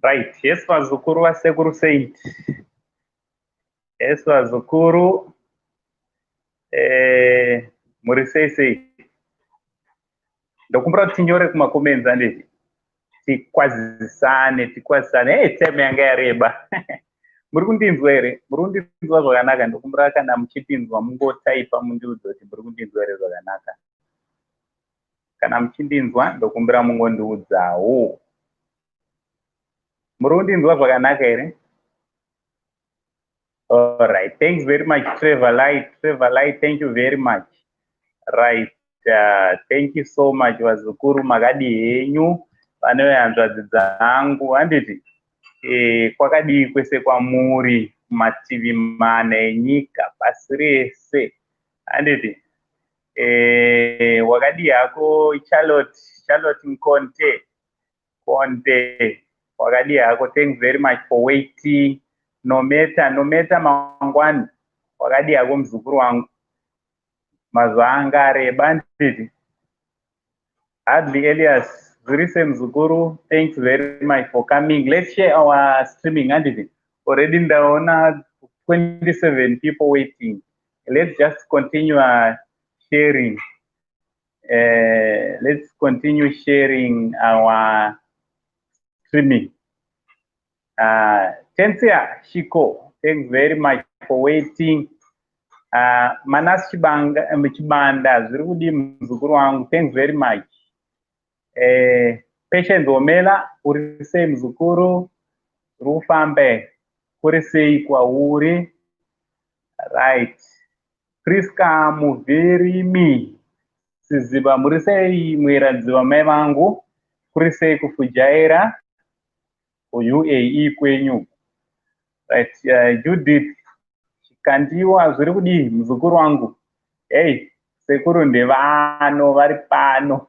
Right, yes, vazukuru vasekuru Saint. Yes, vazukuru. Muri sei sei? Ndokumbira kuti tinyore kumacomments, handiti? Tikwazisane, tikwazisane. Hey, time yanga yareba. Muri kundinzwa here? Muri kundinzwa zvakanaka? Ndokumbira kana muchindinzwa mungotaipa mundiudze kuti muri kundinzwa here zvakanaka. Kana muchindinzwa, ndokumbira mungondiudzawo. Muri kundinzwa zvakanaka here? All right, thanks very much, Trevor Light. Trevor Light, thank you very much. Right, thank you so much, vazukuru. Makadi henyu, vane hanzvadzi dzangu, handiti? Kwakadii kwese kwamuri kumativi mana enyika, pasi rese, handiti? Wakadii hako, Charlotte? Charlotte Nkonte Konte, wakadii hako? Thanks very much for waiting. Nometa, Nometa mangwani, wakadii hako, muzukuru wangu? Mazuva anga areba, handiti? Hardly Elias, zviri sei, muzukuru? Thanks very much for coming. Let's share our streaming, handiti? Already ndaona 27 people waiting. Let's just continue sharing. Let's continue sharing our streaming. Tensia Shiko, thanks very much for waiting. Manas Chibanga, Chibanda, zviri kudii, muzukuru wangu? Thanks very much. Patience Omela, uri sei, muzukuru? Uri kufamba, kuri sei kwauri? Right. Priska Muvhirimi Siziba, muri sei, Mweradziva mai vangu? Kuri sei kuFujaira, kuUAE kwenyu? Right, Judith Chikandiwa, zviri kudii, muzukuru wangu? Hey, sekuru ndevano, vari pano.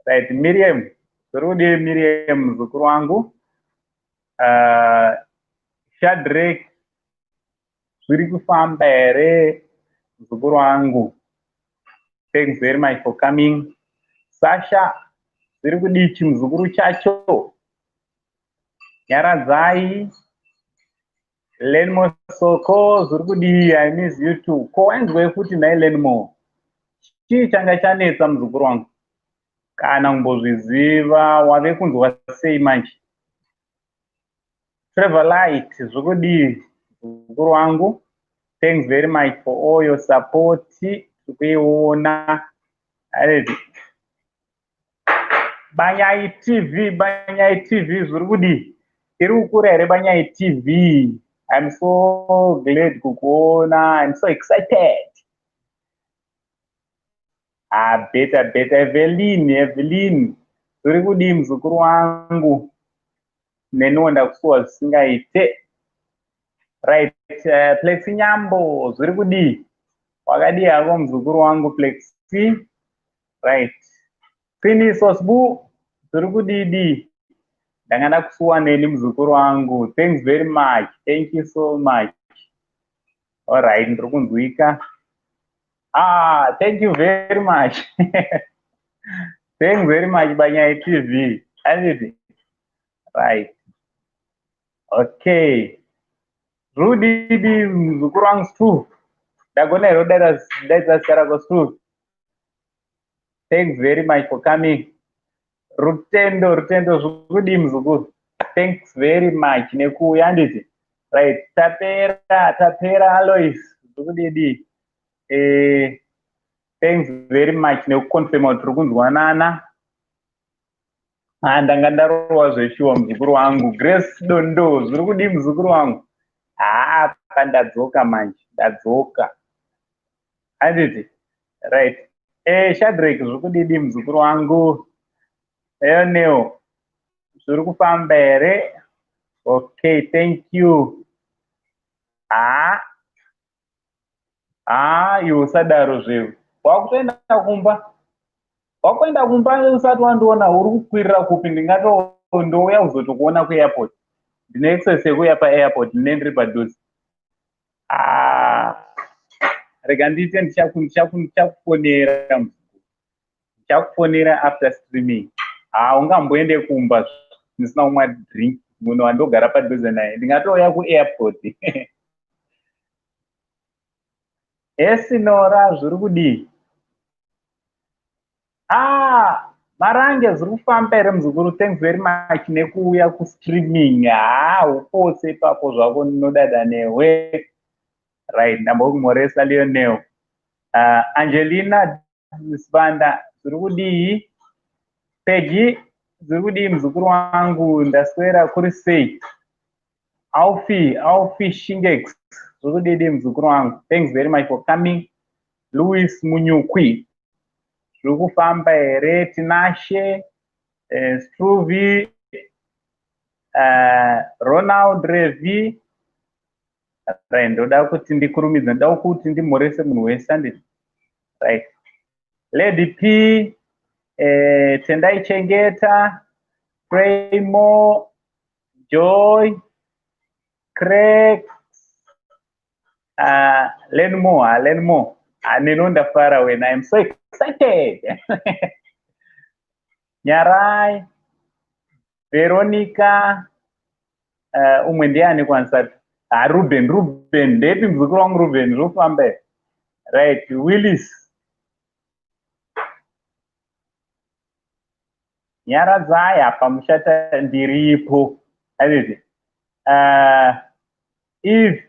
Right, Miriam, zviri kudii, Miriam, muzukuru wangu? Shadrack, zviri kufamba here, muzukuru wangu? Thanks very much for coming. Sasha, zviri kudii, chimuzukuru chacho? Nyaradzai Lenmo Soko, zviri kudii? I miss you too. Ko wainzwei futi nhai, Lenmo? Chii changa chanetsa, muzukuru wangu? Kana kumbozviziva, wave kunzwa sei manje? Trevor Light, zvokudii, muzukuru wangu? Thanks very much for all your support. Tikuiona. Aredi Banyai TV, Banyai TV, zviri kudii? Iri kukura here Banyai TV? I'm so glad kukuona. I'm so excited. Ah, better, better. Evelyn, Evelyn, zviri kudii, muzukuru wangu? Neniwo ndakusuwa zvisingaite. Right, Plexi Nyambo, zviri kudii? Wakadii hako, muzukuru wangu Plexi? Right, Finisosbu, zviri kudidi? Ndanga ndakusuwa neni, muzukuru wangu. Thanks very much, thank you so much. Alright, ndiri kunzwika. Ah, thank you very much, thanks very much, Banyai TV, anditi? Right, okay. Rudidi, muzukuru wangu Stu? Ndagona here kudaidza zita rako, Stu? Thanks very much for coming. Rutendo, Rutendo, zvokudii, muzukuru? Thanks very much nekuuya, handiti? Right, tapera, tapera. Alois, zvokudidi? Thanks very much nekuconfirma kuti tiri kunzwanana. Ah, ndanga ndarowa zveshuwa, muzukuru wangu. Grace Dondo, zviri kudii, muzukuru wangu? Haa, pandadzoka manje, ndadzoka, handiti? Right. Shadrack, zviri kudidi, muzukuru wangu? Eoneo, zviri kufamba here? Okay, thank you. Haa haa, iwe usadaro zvewe. Wakutoenda kumba, wakuenda kumba usati wandiona? Uri kukwirira kupi? Ndingato ndouya kuzotokuona kuairport. Ndine access yekuuya paairport, ndine ndiri padhuze. Ah, rega ndiite, ndichakufonera, ndichakufonera after streaming. Ha, ungamboende kumba. Ndisina kumwa drink, munhu wandogara padhuze naye, ndingatouya kuairport. Esinora, zviri kudii? Ah, Marange, zviri kufamba here, muzukuru? Thanks very much nekuuya kustreaming. Ha, upotse ipapo zvako, ndinodada newe. Right, ndambokumhoresa, Lionel. Angelina Sibanda, zviri kudii? Pegi, zviri kudii, muzukuru wangu? Ndaswera, kuri sei? Alfi, Alfi Shingex, zviri kudidi, muzukuru wangu? Thanks very much for coming. Louis Munyukwi, zviri kufamba here? Tinashe Struvi, Ronald Revi. Right, ndoda kuti ndikurumidze, ndoda kuti ndimhorese munhu wese, anditi? Right, Lady P, Tendai Chengeta, Praymo, Joy, Craig, learn more, learn more. Neno ndafara when I'm so excited. Nyarai, Veronica, umwe ndiani kwansati? Ah, Ruben, Ruben, ndepi muzukuru wangu Ruben, zvofamba here? Right, Willis. Nyaradzai apa muchata ndiripo. Handiti? Eve,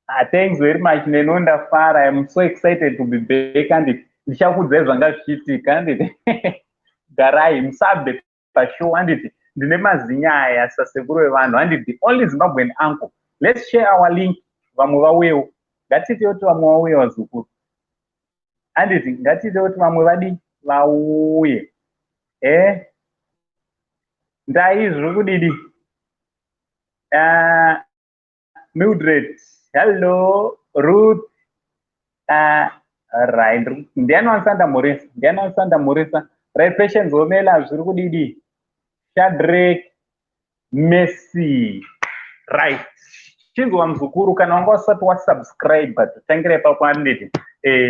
ah, thanks very much, neno ndafara. I'm so excited to be back, handiti? Ndichakuudzai zvanga zvichiitika, handiti? Garai, musabve pashow, handiti? Ndine mazinyaya sasekuru vevanhu, handiti? The only Zimbabwean uncle. Let's share our link, vamwe vauyewo. Ngatiite kuti vamwe vauye, vazukuru. Handiti? Ngatiite kuti vamwe vadi vauye. Eh? Ndai, zviri kudidi? Mildred, hello, Ruth. Right, ndiani wanisanda mhoresa? Ndiani wanisanda mhoresa? Right, Patience Omela, zviri kudidi? Shadrack, Messi. Right. Chinzwa muzukuru, kana wanga usati wasubscribe, totangira ipapo, anditi?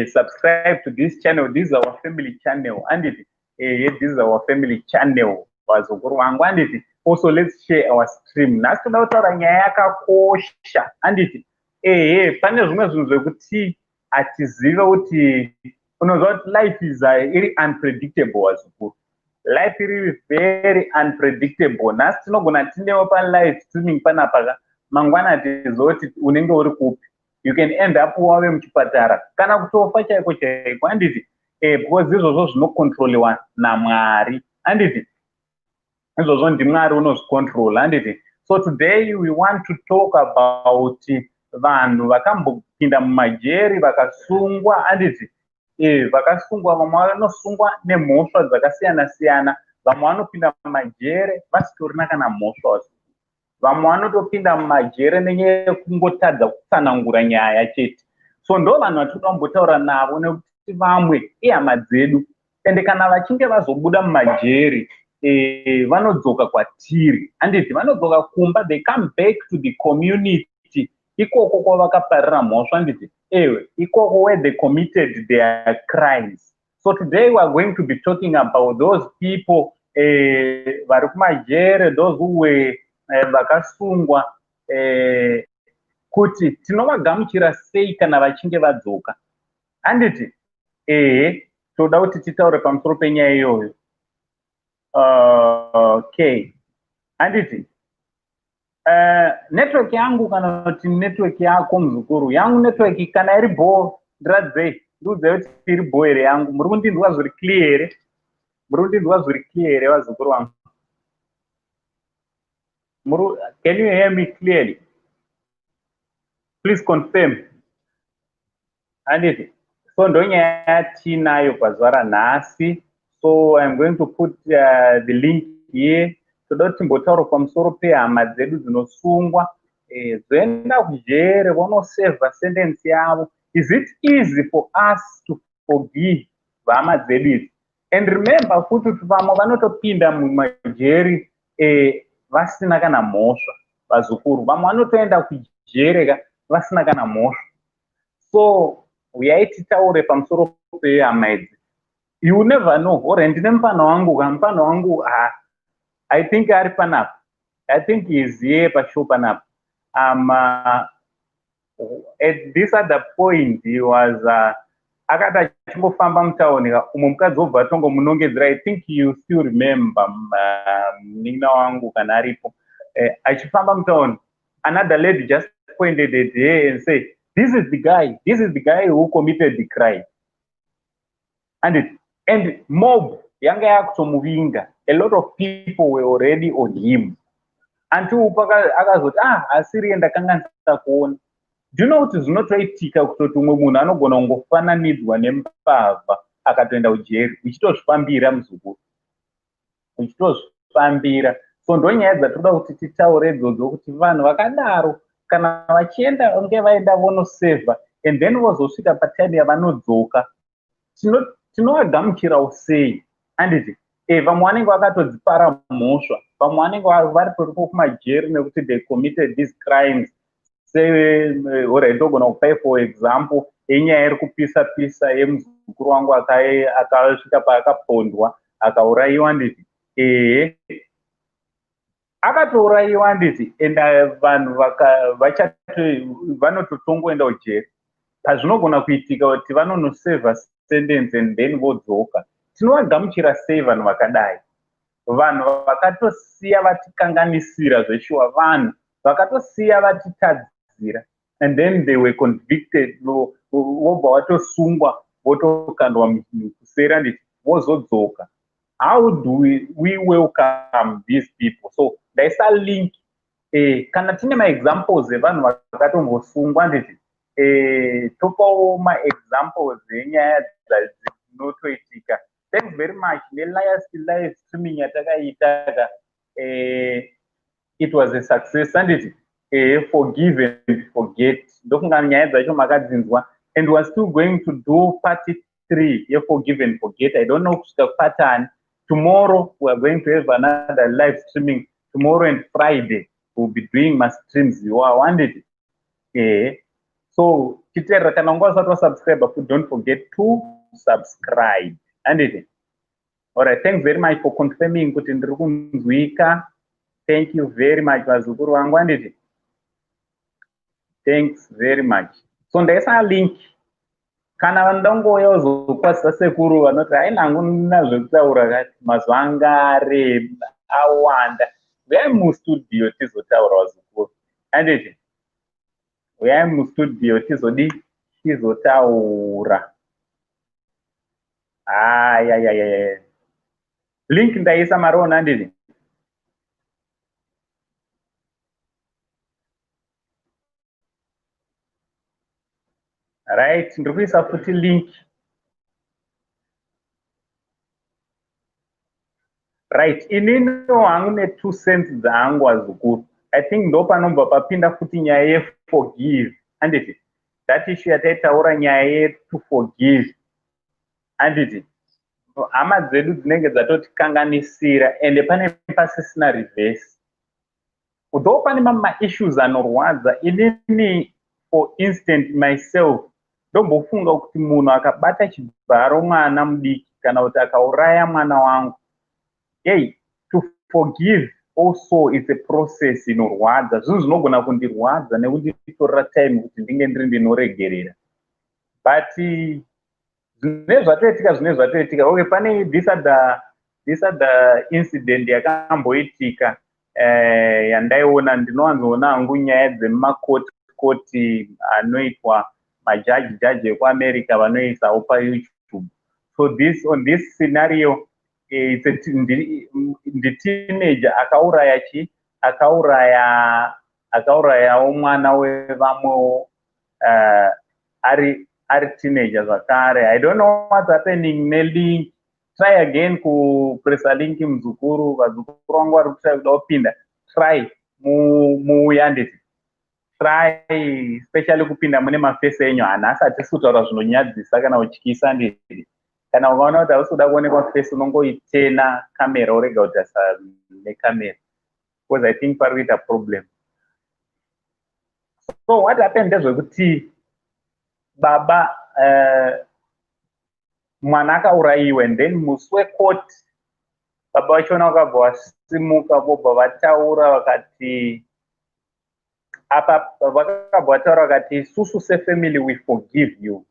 Subscribe to this channel. This is our family channel, anditi? This is our family channel, vazukuru vangu, anditi? Also, let's share our stream. Nhasi toda kutaura nyaya yakakosha, anditi? Ehe, pane zvimwe zvinhu zvekuti hatizive kuti, unoziva kuti life is iri unpredictable, vazukuru. Life iri very unpredictable. Nhasi tinogona tinewo palive streaming panapa, mangwana hatizive kuti unenge uri kupi. You can end up wave muchipatara kana kutofa chaiko chaiko, handiti? Because izvozvo zvinokontroliwa naMwari, handiti? Izvozvo ndiMwari unozvicontrol, handiti? So today we want to talk about vanhu vakambopinda mumajeri, vakasungwa, handiti? Vakasungwa, vamwe vanosungwa nemhosva dzakasiyana siyana. Vamwe vanopinda mumajere vasitorina kana mhosva. Vamwe vanotopinda mumajere nenyaya yekungotadza kutsanangura nyaya chete. So ndo vanhu vatinoda kumbotaura navo, nekuti vamwe ihama dzedu, ende kana vachinge vazobuda mumajeri, vanodzoka kwatiri, handiti? Vanodzoka kumba, they come back to the community ikoko kwavakaparira mhosva, handiti? Ewe, ikoko where they committed their crimes. So today we are going to be talking about those people vari kumajere, those who were vakasungwa, kuti tinovagamuchira sei kana vachinge vadzoka, handiti? Ehe, toda kuti titaure pamusoro penyaya iyoyo. Okay, handiti? Network yangu kana kuti network yako, muzukuru? Yangu network kana iri bho, ndiradzei, ndiudzei kuti iri bho here yangu. Muri kundinzwa zviri clear here? Muri kundinzwa zviri clear here, vazukuru vangu? Can you hear me clearly? Please confirm, handiti? So ndonyaya yatinayo pazuva ranhasi. So I'm going to put the link here. Toda kuti timbotaura pamusoro pehama dzedu dzinosungwa, dzoenda kujere, vonosevha sentence yavo. Is it easy for us to forgive vahama dzedu idzi? And remember futi kuti vamwe vanotopinda mumajeri vasina kana mhosva, vazukuru. Vamwe vanotoenda kujere ka vasina kana mhosva. So uyai titaure pamusoro pehama idzi. You never know. Ore, ndine mufana wangu ka, mufana wangu, ha. I think ari panapa. I think he's here pashow panapa. At this other point he was akati achingofamba mutauni, umwe mukadzi wobva atongomunongedzera. I think you still remember, munin'ina wangu kana aripo, achifamba mutauni, another lady just pointed at her and say, "This is the guy, this is the guy who committed the crime." And mob yanga yakutomuvinga. A lot of people were already on him until akazoti, "Ah, asiriye, ndakanganisa kuona." Do you know kuti zvinotoitika kutoti umwe munhu anogona kungofananidzwa nembavha akatoenda kujeri, uchitozvifambira, muzukuru, uchitozvifambira? So ndo nyaya dzatoda kuti titaure idzodzo, kuti vanhu vakadaro kana vachienda, unge vaenda vonosevha and then vozosvika patime yavanodzoka, tinovagamuchirawo sei, anditi? Vamwe vanenge vakatodzipara mhosva, vamwe vanenge vari toripo kumajeri nekuti they committed these crimes. Alright, ndogona kupai for example yenyaya iri kupisa pisa yemuzukuru wangu akasvika paakapondwa, akaurayiwa, nditi? Ehe, akatourayiwa, handiti? And vanhu vanototongoenda kujeri. Pazvinogona kuitika kuti vanonosevha sentence and then vodzoka, tinovagamuchira sei vanhu vakadai, vanhu vakatosiya vatikanganisira zveshuwa, vanhu vakatosiya vatitadzira, and then they were convicted, vobva vatosungwa, votokandwa kusera, nditi? Vozodzoka. How do we welcome these people? So ndaisa link. Kana tine maexamples evanhu vakatombosungwa, nditi, topawo maexamples enyaya dzinotoitika. Thanks very much nelast live streaming yatakaita ka. It was a success, anditi? Forgive and forget, ndofunga nyaya dzacho makadzinzwa, and we are still going to do part three yeforgive and forget. I don't know kusvika kupatani. Tomorrow we are going to have another live streaming. Tomorrow and Friday we'll be doing mastreams iwawo, anditi? Ehe, so chiteerera. Kana unga usati wasubscribe, don't forget to subscribe, anditi? Alright, thanks very much for confirming kuti ndiri kunzwika. Thank you very much, vazukuru vangu, anditi? Thanks very much. So ndaisa link kana vanoda kungouya kuzokwazisa sekuru, vanoti hai, nangu nazvekutaura kati mazuva anga areba awanda. Uyai mustudio tizotaura, vazukuru, anditi? Uyai mustudio tizodi tizotaura. Ayayayaya, link ndaisa, mariona, anditi? Right, ndiri kuisa futi link. Right, ininiwo hangu ne2 cents dzangu, azukuru. I think ndo panobva papinda futi nyaya yeforgive, anditi? That issue yataitaura, nyaya yeto forgive, anditi? Hama dzedu dzinenge dzatotikanganisira, ende pane pasisina reverse, though pane mamwe maissues anorwadza. Inini, for instant, myself, ndombofunga kuti munhu akabata chibharo mwana mudiki kana kuti akauraya mwana wangu, ei, to forgive also is a process inorwadza. Zvinhu zvinogona kundirwadza nekunditorera time kuti ndinge ndiri ndinoregerera, but zvine zvatoitika, zvine zvatoitika. Okay, pane this other incident yakamboitika, yandaiona. Ndinowanzoona hangu nyaya dzemumakoti koti anoitwa majaji jaji ekuAmerica, vanoisawo paYouTube. So this on this scenario, nditeenager akauraya chi akauraya akaurayawo mwana wevamwewo, ari teenager zvakare. I don't know what's happening nelink. Try again kupresa link, muzukuru. Vazukuru vangu vari kutry kuda kupinda, try muuyanditi. Try especially kupinda mune mafesi enyu. Hanhasi hatisi kutaura zvinonyadzisa kana kutyisa, nditi? Kana ukaona kuti hausi kuda kuonekwa face, unongoitena kamera, urega kuti asa nekamera, because I think pari kuita problem. So what happened ndezvekuti baba, mwana akaurayiwa, and then musi wecourt baba vachona vakabva vasimuka vobva vataura vakati apa vakabva vataura vakati, "Isusu sefamily, we forgive you,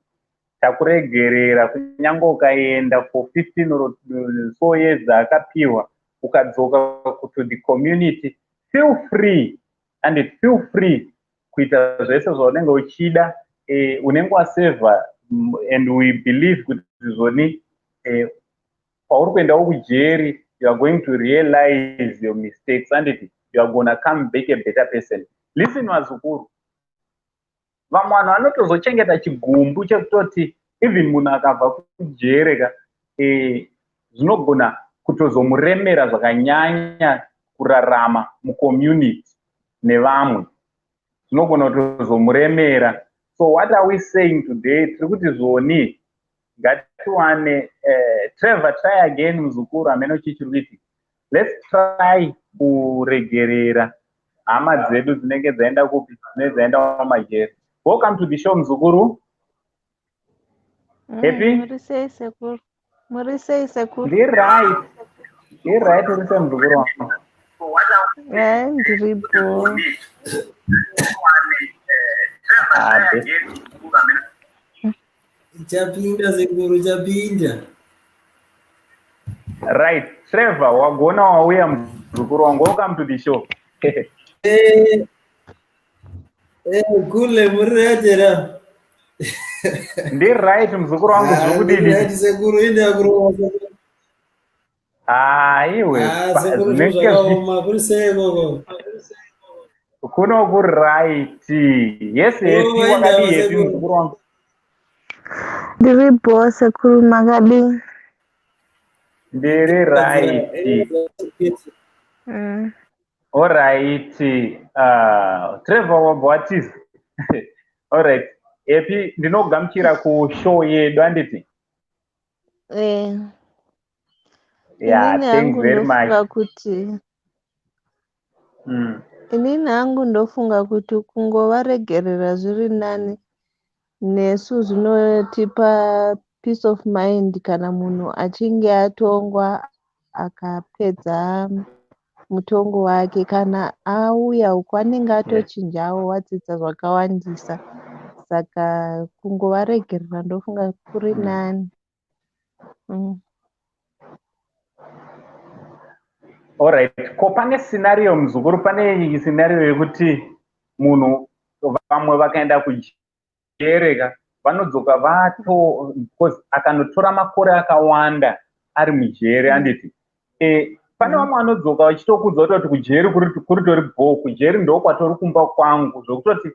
takuregerera kunyange ukaenda for 15 or so years dzaakapiwa, ukadzoka to the community, feel free and feel free kuita zvese zvaunenge uchida. Unenge wasevha and we believe kuti zvoni pauri kuendawo kujeri, you are going to realize your mistakes and you are gonna come back a better person." Listen, vazukuru, vamwe vanhu vanotozochengeta chigumbu chekutoti even munhu akabva kujere ka, zvinogona kutozomuremera zvakanyanya kurarama mucommunity nevamwe, zvinogona kutozomuremera. So what are we saying today? Tiri kuti zvoni ngatiwane Trevor, try again, muzukuru, hamene chichiri kuitika. Let's try kuregerera hama dzedu dzinenge dzaenda kupi, dzinenge dzaenda mumajeri. Welcome to the show, muzukuru. Happy? Muri sei, sekuru? Muri sei, sekuru? Ndiri right, ndiri right. Uri sei, muzukuru wangu? Ndiripo. Ah. Chapinda, sekuru, chapinda. Right, Trevor, wagona wauya, muzukuru wangu. Welcome to the show. Kule muri right here? Ndiri right, muzukuru wangu. Zviri kudidi? Right, sekuru, inde kurova, sekuru. Ah, iwe. Ah, sekuru, zvinenge zvakaoma, kuri sei ikoko? Kuno kuright. Yes, Happy. Oh, waenda, Wakadii, Happy? Sekuru. Muzukuru wangu. Ndiripo, sekuru, makadii? Ndiri right. Alright, Trevor, wabva watiza. Alright, Happy, ndinogamuchira kushow yedu, handiti? Eh. Yeah. Inini Thanks hangu very much. ndofunga kuti inini hangu ndofunga kuti kungovaregerera zviri nani. Nesu zvinotipa peace of mind. Kana munhu achinge atongwa, akapedza mutongo wake, kana auya uku anenge atochinjawo, wadzidza zvakawandisa. Saka kungovaregerera ndofunga kuri nani. Alright, ko pane scenario, muzukuru, pane scenario yekuti munhu, vamwe vakaenda kujere ka, vanodzoka vato, because akanotora makore akawanda ari mujere, handiti? Pane vamwe vanodzoka vachitokudza kutoti kujeri kuritori bho, kujeri ndokwatori kumba kwangu, zvokutoti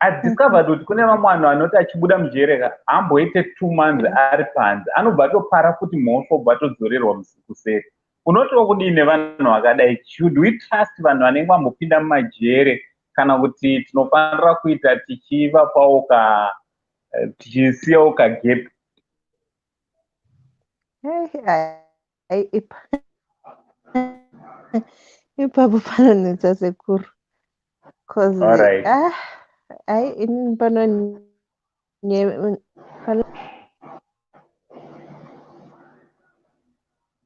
I've discovered kuti kune vamwe vanhu vanoti achibuda mujere ka, haamboite 2 months ari panze, anobva atopara futi mhosva, obva atodzorerwa kuseri. Unotiwo kudii nevanhu vakadai? Should we trust vanhu vanenge vambopinda mumajere, kana kuti tinofanira kuita tichivapawo ka, tichisiyawo kagap? Ai, ipapo panonetsa, sekuru, 'cause ah, ai, inini pano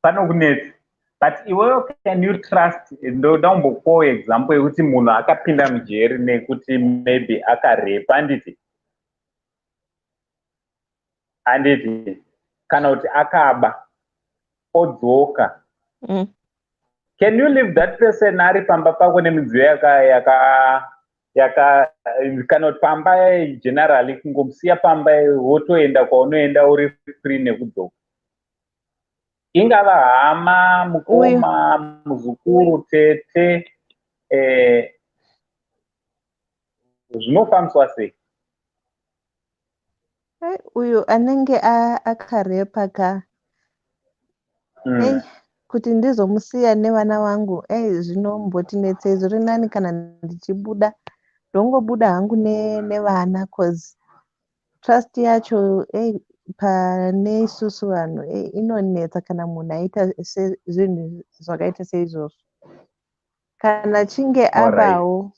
Panokunetsa, but iwewe can you trust? Ndoda kumbokupawo example yekuti munhu akapinda mujeri nekuti maybe akarepa, handiti, kana kuti akaba, odzoka. Can you leave that person ari pamba pako nemidziyo yaka kana kuti pamba generally, kungomusiya pamba wotoenda kwaunoenda uri free nekudzoka? Ingava hama, mukoma, muzukuru, tete, zvinofambiswa sei? Ai, uyu anenge akarepa ka, ei, kuti ndizomusiya nevana vangu, ei, zvinombotinetsei. Zviri nani kana ndichibuda ndongobuda hangu nevana, 'cause trust yacho, ei, pane isusu vanhu, ei, inonetsa kana munhu aita zvinhu zvakaita seizvozvo. Kana achinge abawo.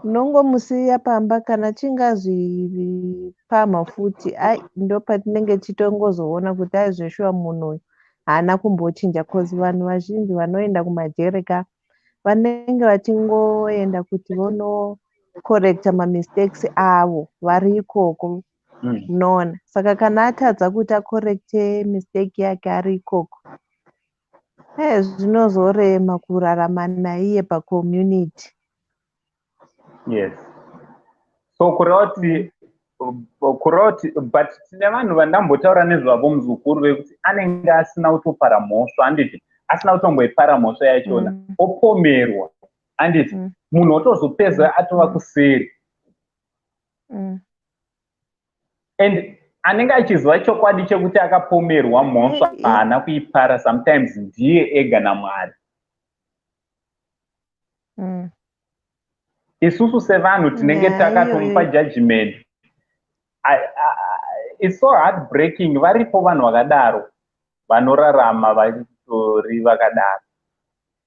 Unongomusiya pamba kana achinge azvipamha futi, ai, ndopatinenge tichitongozoona kuti ai, zveshuwa munhu uyu haana kumbochinja, 'cause vanhu vazhinji vanoenda kumajere ka, vanenge vachingoenda kuti vonocorrecta mamistakes avo vari ikoko. Unoona, saka kana atadza kuti acorrecte mistake yake ari ikoko, zvinozorema kurarama naiye pacommunity. Yes, so kureva kuti but tine vanhu vandambotaura nezvavo, muzukuru, vekuti anenge asina kutopara mhosva, handiti? Asina kutomboipara mhosva yachona, opomerwa, handiti? Munhu otozopedza atova kuseri. And anenge achiziva chokwadi chekuti akapomerwa mhosva, haana kuipara, sometimes ndiye ega naMwari. Isusu sevanhu tinenge Nyaya takatomupa iyoyo. judgment. It's so heartbreaking. Varipo vanhu vakadaro vanorarama vatori vakadaro,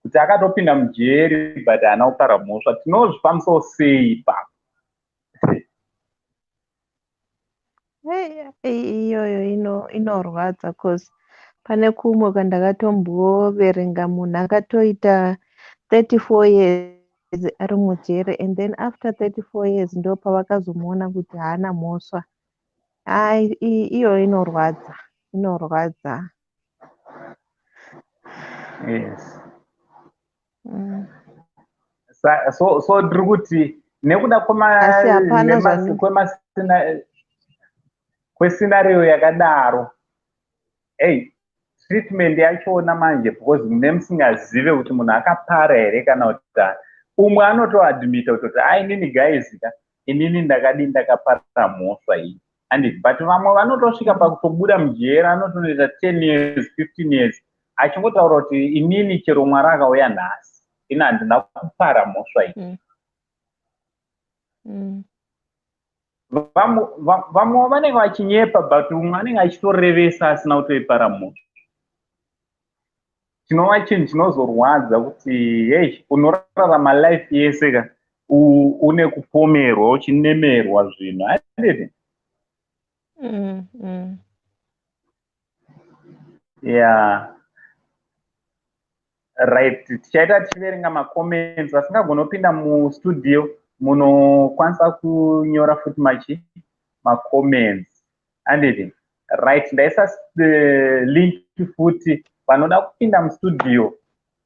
kuti akatopinda mujeri but haana kupara mhosva. Tinozvifambisawo sei ipapo? Hey, iyoyo inorwadza, 'cause pane kumwe kwandakatomboverenga, munhu akatoita 34 years ari mujere, and then after 34 years ndo pavakazomuona kuti haana mhosva. Ai, iyoyo inorwadza, inorwadza. Yes. So ndiri kuti nekuda Asi hapana kwescenario yakadaro, ei, treatment yachona manje, because mune musingazive kuti munhu akapara here kana kuti umwe anotoadmita kutoti, "Ai, inini guys ka, inini ndakadi ndakapara mhosva iyi," anditi? But vamwe vanotosvika pakutobuda mujera, anotonoita 10 years, 15 years, achingotaura kuti, "Inini chero Mwari akauya nhasi, ini handina kupara mhosva iyi." Vamwe vanenge vachinyepa, but umwe anenge achitorevesa asina kutoipara mhosva, chinova chinhu chinozorwadza kuti hei, unorarama life yese ka une kupomerwa, uchinemerwa zvinhu, handiti? Yeah, right. Tichaita tichiverenga macomments. Vasingagoni kupinda mustudio, munokwanisa kunyora futi machi macomments, handiti? Right, ndaisa link futi. Vanoda kupinda mustudio,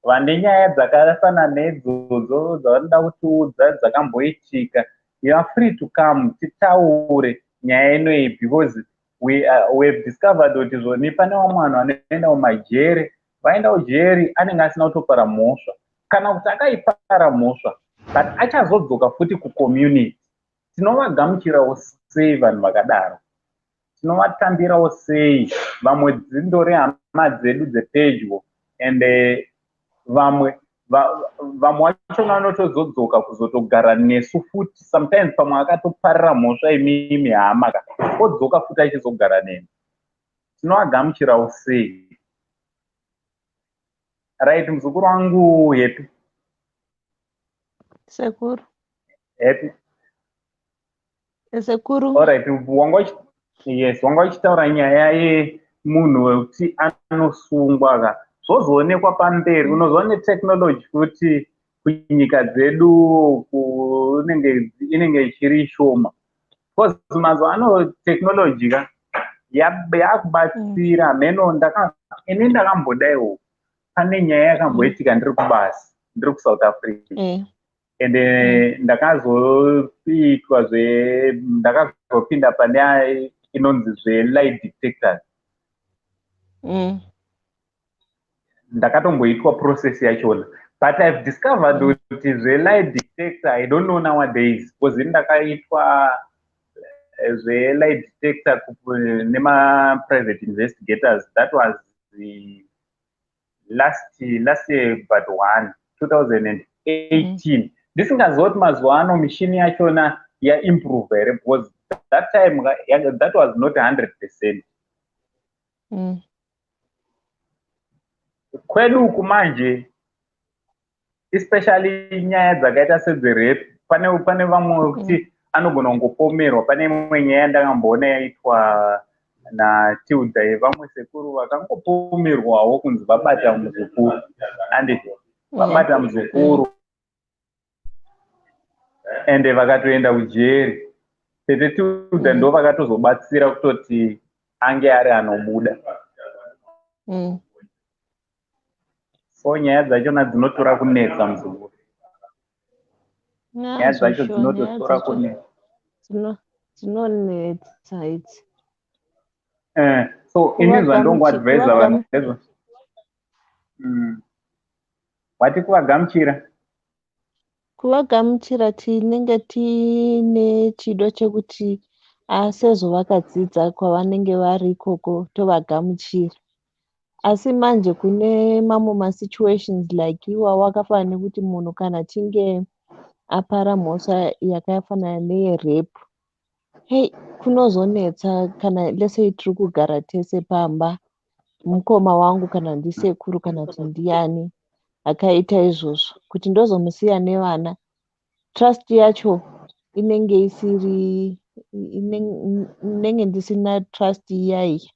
vane nyaya dzakafanana neidzodzo dzavanoda kutiudza dzakamboitika, you are free to come titaure nyaya inoyi, because we have discovered kuti zvoni pane vamwe vanhu vanoenda mumajere, vaenda kujeri anenge asina kutopara mhosva, kana kuti akaipara mhosva, but achazodzoka futi kucommunity. Tinovagamuchirawo sei vanhu vakadaro? Tinovatambirawo sei? Vamwe dzindori hama dzedu dzepedyo, and vamwe vachona vanotozodzoka kuzotogara nesu futi. Sometimes pamwe akatoparira mhosva imimi hama ka, odzoka futi achizogara nemi. Tinovagamuchirawo sei? Right, muzukuru wangu Happy. Sekuru. Happy. Sekuru. Alright, yes, wanga uchitaura nyaya yemunhu wekuti anosungwa ka, zvozoonekwa pamberi. Unoziva, netechnology futi kunyika dzedu inenge ichiri shoma, because mazuva ano technology ka yakubatsira. Mheno, ini ndakambodaiwo, pane nyaya yakamboitika ndiri kubasa, ndiri kuSouth Africa, ende ndakazoitwa zve ndakazopinda pane inonzi zvelie detectors. Ndakatomboitwa process yachona, but I've discovered kuti zvelie detector, I don't know nowadays, because ini ndakaitwa zvelie detector nemaprivate investigators. That was the last year but one, 2018. Ndisingaziva kuti mazuva ano mishini yachona yaimprove here, because that time that was not 100%. Kwedu uku manje, especially nyaya dzakaita sedzerape. Pane vamwe vekuti anogona kungopomerwa. Pane imwe nyaya yandakamboona yaitwa naTilda yevamwe sekuru vakangopomerwawo kunzi vabata muzukuru, anditi? Vabata muzukuru ende vakatoenda kujeri. Tete Tilda ndo vakatozobatsira kutoti ange ari anobuda. So nyaya dzachona dzinotora kunetsa, muzukuru. Nyaya dzacho dzinototora kunetsa. Dzinonetsa idzi. So ini zvandongoadvisa vanhu ndezvo wati kuvagamuchira. Kuvagamuchira, tinenge tiine chido chekuti sezvo vakadzidza kwavanenge vari ikoko, tovagamuchira. Asi manje kune mamwe masituations like iwawo akafanana nekuti munhu kana achinge apara mhosva yakafanana neyerape, hei, kunozonetsa kana let's say tiri kugara tese pamba, mukoma wangu kana ndisekuru kana kuti ndiani akaita izvozvo, kuti ndozomusiya nevana, trust yacho inenge isiri, inenge ndisina trust iya iya.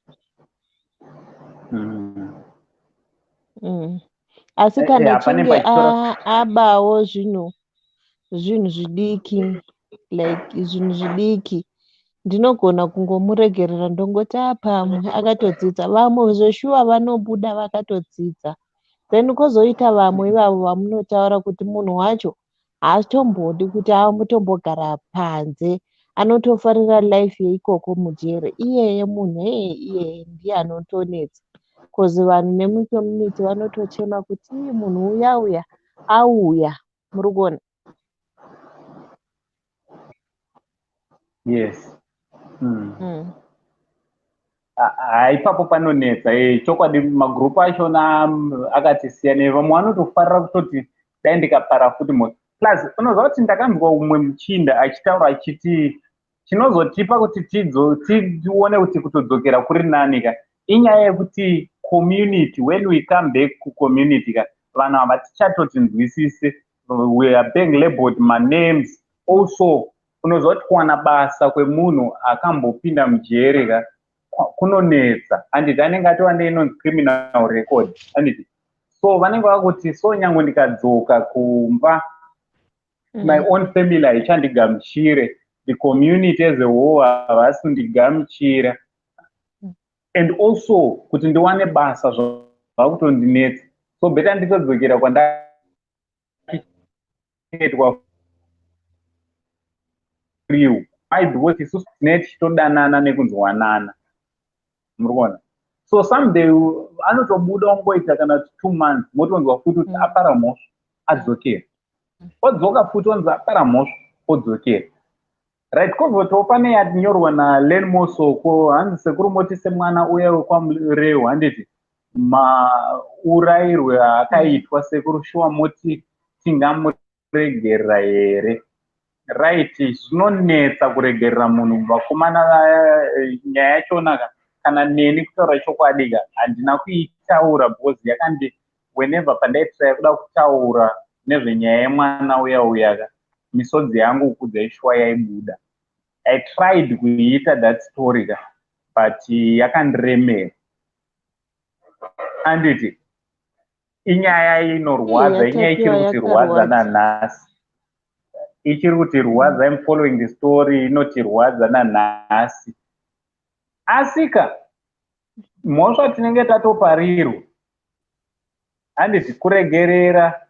Asi kana Hapane achinge pachitora- abawo zvinhu zvidiki, like zvinhu zvidiki, ndinogona kungomuregerera, ndongoti pamwe akatodzidza. Vamwe zveshuwa vanobuda vakatodzidza. Then kwozoita vamwe ivavo vamunotaura kuti munhu wacho haatombodi kuti amutombogara panze, anotofarira life yeikoko mujere. Iyeye munhu iyeye, iyeye ndiye anotonetsa, 'cause vanhu nemucommunity vanotochema kuti ii, munhu uya uya auya, muri kuona? Yes. Mm. Ha, ipapo panonetsa. Chokwadi magrupu achona akati siyanei. Vamwe vanotofarira kutoti dai ndikapara futi mhosva. Plus unoziva kuti ndakanzwa umwe muchinda achitaura achiti chinozotipa kuti tione kuti kutodzokera kuri nani ka, inyaya yekuti community, when we come back kucommunity ka, vanhu ava tichatotinzwisise. We are being labeled manames. Also unoziva kuti kuwana basa kwemunhu akambopinda mujere ka kunonetsa, handiti? Anenge atova neinonzi criminal record, handiti? So vanenge vakuti, so nyange ndikadzoka kumba, my own family haichandigamuchire, the community as a whole havasi kundigamuchira, and also kuti ndiwane basa zvakutondinetsa, so better nditodzokera kwandachengetwa free. Why? Because isusu tinee tichitodanana nekunzwanana, muri kuona? So someday anotobuda, ongoita kana kuti 2 months, motonzwa futi kuti apara mhosva, adzokera. Odzoka futi, onzi apara mhosva, odzokera. Right, kwozotiwo pane yanyorwa naLenmo Soko, hanzi, "Sekuru, moti semwana uya wekwaMurehwa, handiti, maurayirwe aakaitwa, sekuru, shuwa moti tingamuregerera here?" Right, zvinonetsa kuregerera munhu, vakomana. Nyaya yachona ka, kana neni, kutaura chokwadi ka, handina kuitaura because yakandi, whenever pandaitraya kuda kutaura nezvenyaya yemwana uya uya ka, misodzi yangu kudza shuwa yaibuda. I tried kuiita that story ka, but yakandiremera, anditi? Inyaya inorwadza, inyaya ichiri kutirwadza nanhasi, ichiri kutirwadza. Im following the story, inotirwadza nanhasi. Asika mhosva tinenge tatoparirwa, handiti? Kuregerera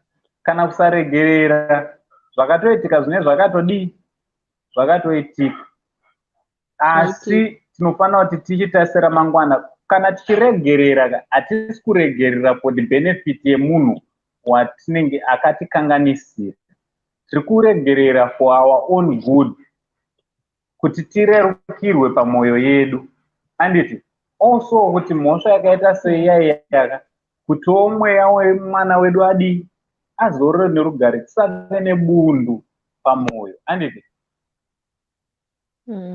kana kusaregerera, zvakatoitika zvine zvakatodii, zvakatoitika. Asi tinofanira kuti tichitasira mangwana. Kana tichiregerera, hatisi kuregerera for the benefit yemunhu watinenge akatikanganisira. Tiri kuregerera for our own good, kuti tirerukirwe pamwoyo yedu, handiti? Also kuti mhosva yakaita seiyaiyaka, kutiwo mweya wemwana wedu adii, azorore nerugare, tisave nebundu pamwoyo, handiti?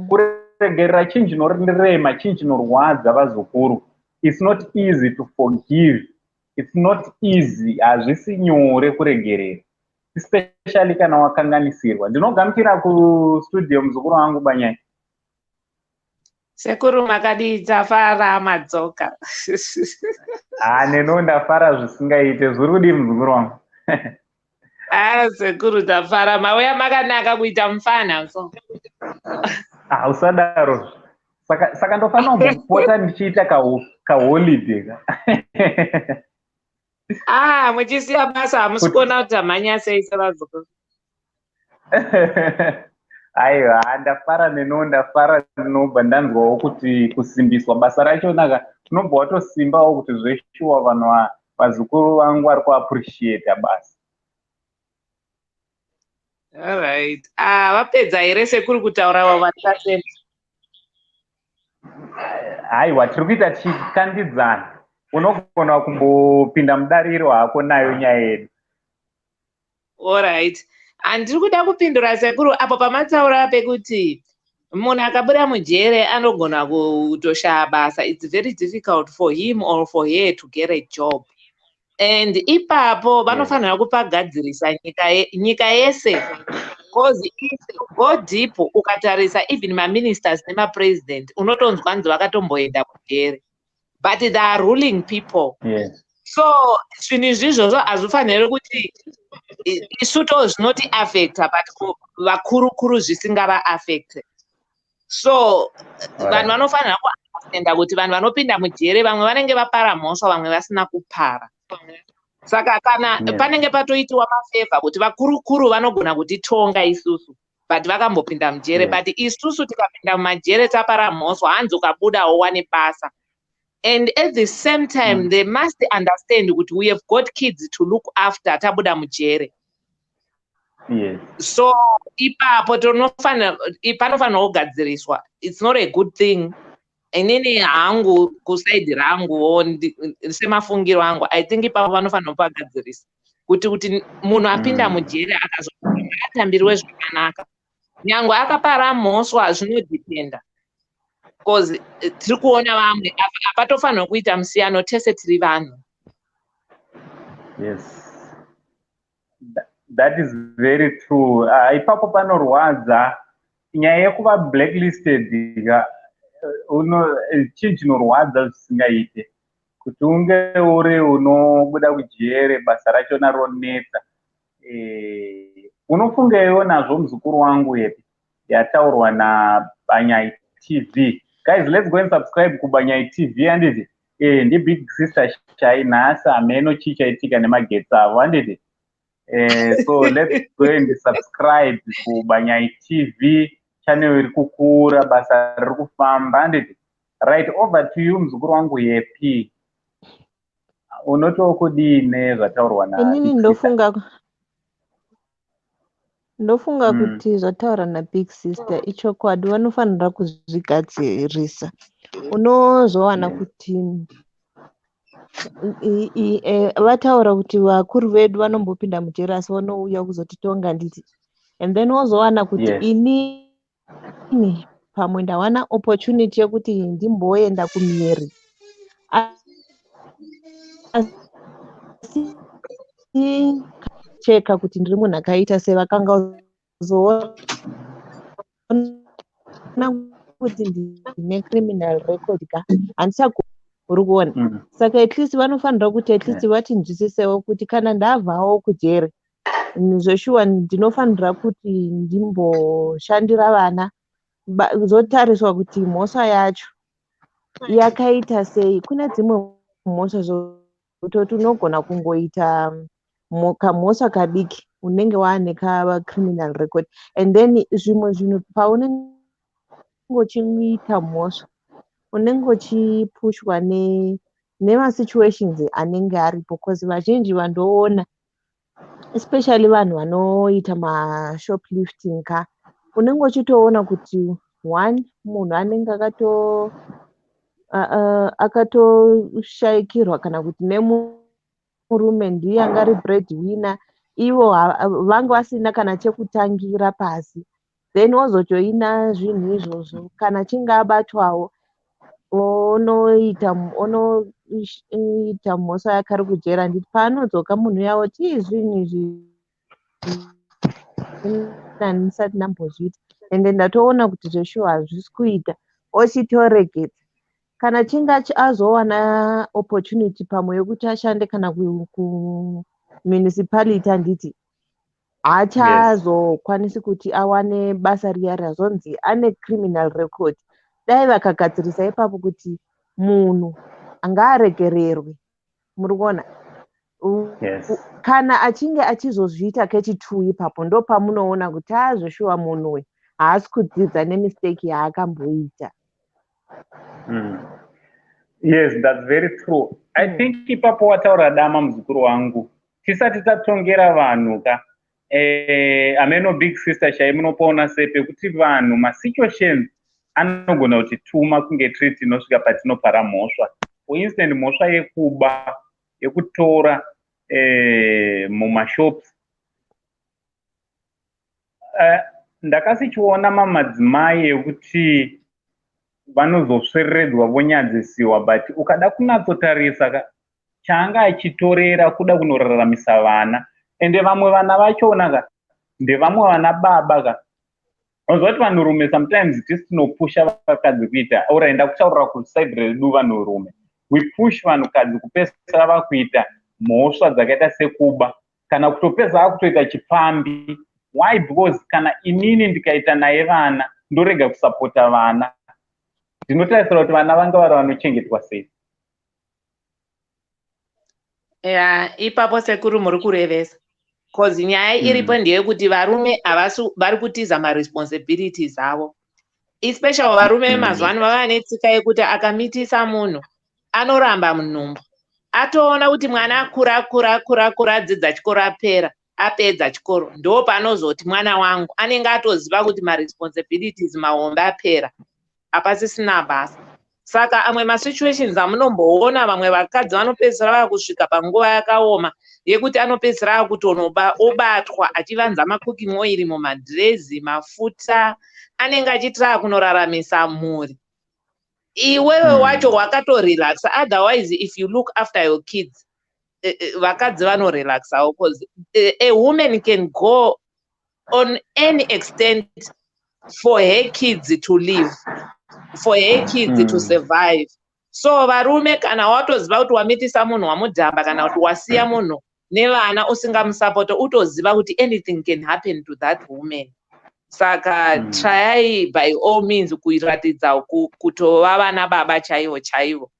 Kuregerera chinhu chinorema, chinhu chinorwadza, vazukuru. It's not easy to forgive, it's not easy, hazvisi nyore kuregerera. Especially kana wakanganisirwa. Ndinogamuchira kustudio muzukuru wangu Banyai. Sekuru, makadii? Tafara madzoka. Ha, neno ndafara zvisingaite. Zviri kudii, muzukuru wangu? A, sekuru, tafara mauya. Makanaka kuita mufana so. Ah, usadaro. Saka ndofanira kumbopota ndichiita kaholiday ka. Ah, muchisiya basa, hamusi kuona kuti tamhanya sei sevazukuru? Aiwa, ndafara neno, ndafara. Ndinobva ndanzwawo kuti kusimbiswa basa rachonaka, unobva watosimbawo kuti zveshuwa vanhu, vazukuru vangu vari kuappreciata basa. Alright. Ah, vapedza here sekuru kutaura vavataseni? Haiwa, tiri kuita tichikandidzana. Unogona kumbopinda mudariro hako nayo nyaya yedu. Alright, handiri kuda kupindura sekuru apo pamataura pekuti munhu akabuda mujere anogona kutoshaya basa. It's very difficult for him or for her to get a job, and ipapo vanofanira kupagadzirisa nyika yese, 'cause if you go deep, ukatarisa even maministers nemapresident, unotonzwa nzi vakatomboenda kujere, but they are ruling people. So zvinhu izvi izvozvo hazvifaniri kuti isu to zvinotiafecta, but vakuru kuru zvisingavaafecte. So vanhu vanofanira kuunderstanda kuti vanhu vanopinda mujere, vamwe vanenge vapara mhosva, vamwe vasina kupara. Saka kana panenge patoitiwa mafavour kuti vakuru kuru vanogona kutitonga isusu, but vakambopinda mujere, but isusu tikapinda mumajere tapara mhosva, hanzi ukabudawo wane basa. And at the same time, they must understand kuti we have got kids to look after tabuda mujere. So ipapo panofanira kugadziriswa. It's not a good thing. Inini hangu, kuside ranguwo, semafungiro angu, I think ipapo vanofanira kupagadzirisa kuti munhu apinda mujere akazotambirwe zvakanaka, nyange akapara mhosva. Zvinodependa, 'cause tiri kuona vamwe hapatofanirwa kuita musiyano, tese tiri vanhu. Yes, that is very true. Ipapo panorwadza nyaya yekuva blacklisted ka. Chinhu chinorwadza zvisingaite kuti unge uri unobuda kujere, basa rachona ronetsa. Unofungeiwo nazvo, muzukuru wangu yepi yataurwa naBanyai TV? Guys, let's go and subscribe kuBanyai TV, handiti? Ndibig sister Shai. Nhasi hameno chii chaitika nemagetsi avo, handiti? So let's go and subscribe kuBanyai TV channel. Iri kukura, basa riri kufamba, handiti? Right, over to you, muzukuru wangu Yepi. Unotiwo kudii nezvataurwa? Inini ndofunga kuti zvataura nabig sister ichokwadi. Vanofanira kuzvigadzirisa. Unozowana kuti vataura kuti vakuru vedu vanombopinda mujeri, asi vanouya kuzotitonga, nditi? And then wozowana kuti inini pamwe ndawana opportunity yekuti ndimboenda kumhiri, asi cheka kuti ndiri munhu akaita sevakanga zoona kuti ndine criminal record ka, handichago uri kuona. Saka at least vanofanira kuti at least vatinzwisisewo kuti kana ndabvawo kujere, zveshuwa ndinofanira kuti ndimboshandira vana. Zotariswa kuti mhosva yacho yakaita sei. Kune dzimwe mhosva zvototi unogona kungoita kamhosva kadiki, unenge waane kacriminal record. And then zvimwe zvinhu, paunenge uchiita mhosva, unenge uchipushwa nemasituations anenge aripo, 'cause vazhinji vandoona, especially vanhu vanoita mashoplifting ka, unenge uchitoona kuti one munhu anenge akatoshayikirwa kana kuti nemurume, ndiye anga ari bread winner. Ivo vanga vasina kana chekutangira pasi, then wozojoina zvinhu izvozvo. Kana achinge abatwawo, onoita mhosva yake ari kujera, handiti? Paanodzoka munhu uya oti, "Ii, zvinhu izvi Ndisati ndambozviita, ende ndatoona kuti zveshuwa hazvisi kuita, ochitoregedza. Kana achinge azowana opportunity pamwe yokuti ashande kana kumunicipality, handiti haachazokwanisi kuti awane basa riya razonzi ane criminal record. Dai vakagadzirisa ipapo kuti munhu ngaaregererwe, muri kuona? Yes. Kana achinge achizozviita kechi2, ipapo ndo pamunoona kuti azveshuwa munhu uyu haasi kudzidza nemistake yaakamboita. Yes, that's very true. I think ipapo wataura dama, muzukuru wangu. Tisati tatongera vanhu ka, ameno big sister chai munopaona sei pekuti vanhu masituations anogona kutituma kunge tiri tinosvika patinopara mhosva? For instance, mhosva yekuba, yekutora mumashops. Ndakasichiona mamadzimai ekuti vanozosvereredzwa, vonyadzisiwa, but ukada kunatsotarisa ka, chaanga achitorera kuda kunoraramisa vana. Ende vamwe vana vachona ka ndevamwe vana baba ka. Unoziva kuti vanhurume sometimes tisi tinopusha vakadzi kuita, alright, ndakutaurira kuside redu vanhurume, we push vanhukadzi kupedzisira vakuita mhosva dzakaita sekuba kana kutopedza akutoita chipfambi. Why? Because kana inini ndikaita naye vana, ndorega kusapota vana, ndinotarisira kuti vana vanga vari vanochengetwa sei? Ya, ipapo sekuru muri kurevesa, 'cause nyaya iripo ndeyekuti varume havasi vari kutiza maresponsibilities avo, especially varume vemazuva ano vava netsika yekuti akamitisa munhu anoramba munhumbu. Atoona kuti mwana akura, akura, akura, akura, adzidza chikoro, apera, apedza chikoro, ndo paanozoti mwana wangu. Anenge atoziva kuti maresponsibilities mahombe apera, hapasisina basa. Saka amwe masituations amunomboona, vamwe vakadzi vanopedzisira vakusvika panguva yakaoma yekuti anopedzisira akutonoba, obatwa achivanza macooking oil mumadhirezi, mafuta, anenge achitira kunoraramisa mhuri. Iwewe wacho wakatorelaxa. Otherwise, if you look after your kids, vakadzi vanorelaxawo, 'cause a woman can go on any extent for her kids to live, for her kids to survive. So varume, kana watoziva kuti wamitisa munhu, wamudhamba, kana kuti wasiya munhu nevana usingamusapota, utoziva kuti anything can happen to that woman. Saka tryai by all means kuratidza kutova vana baba chaivo chaivo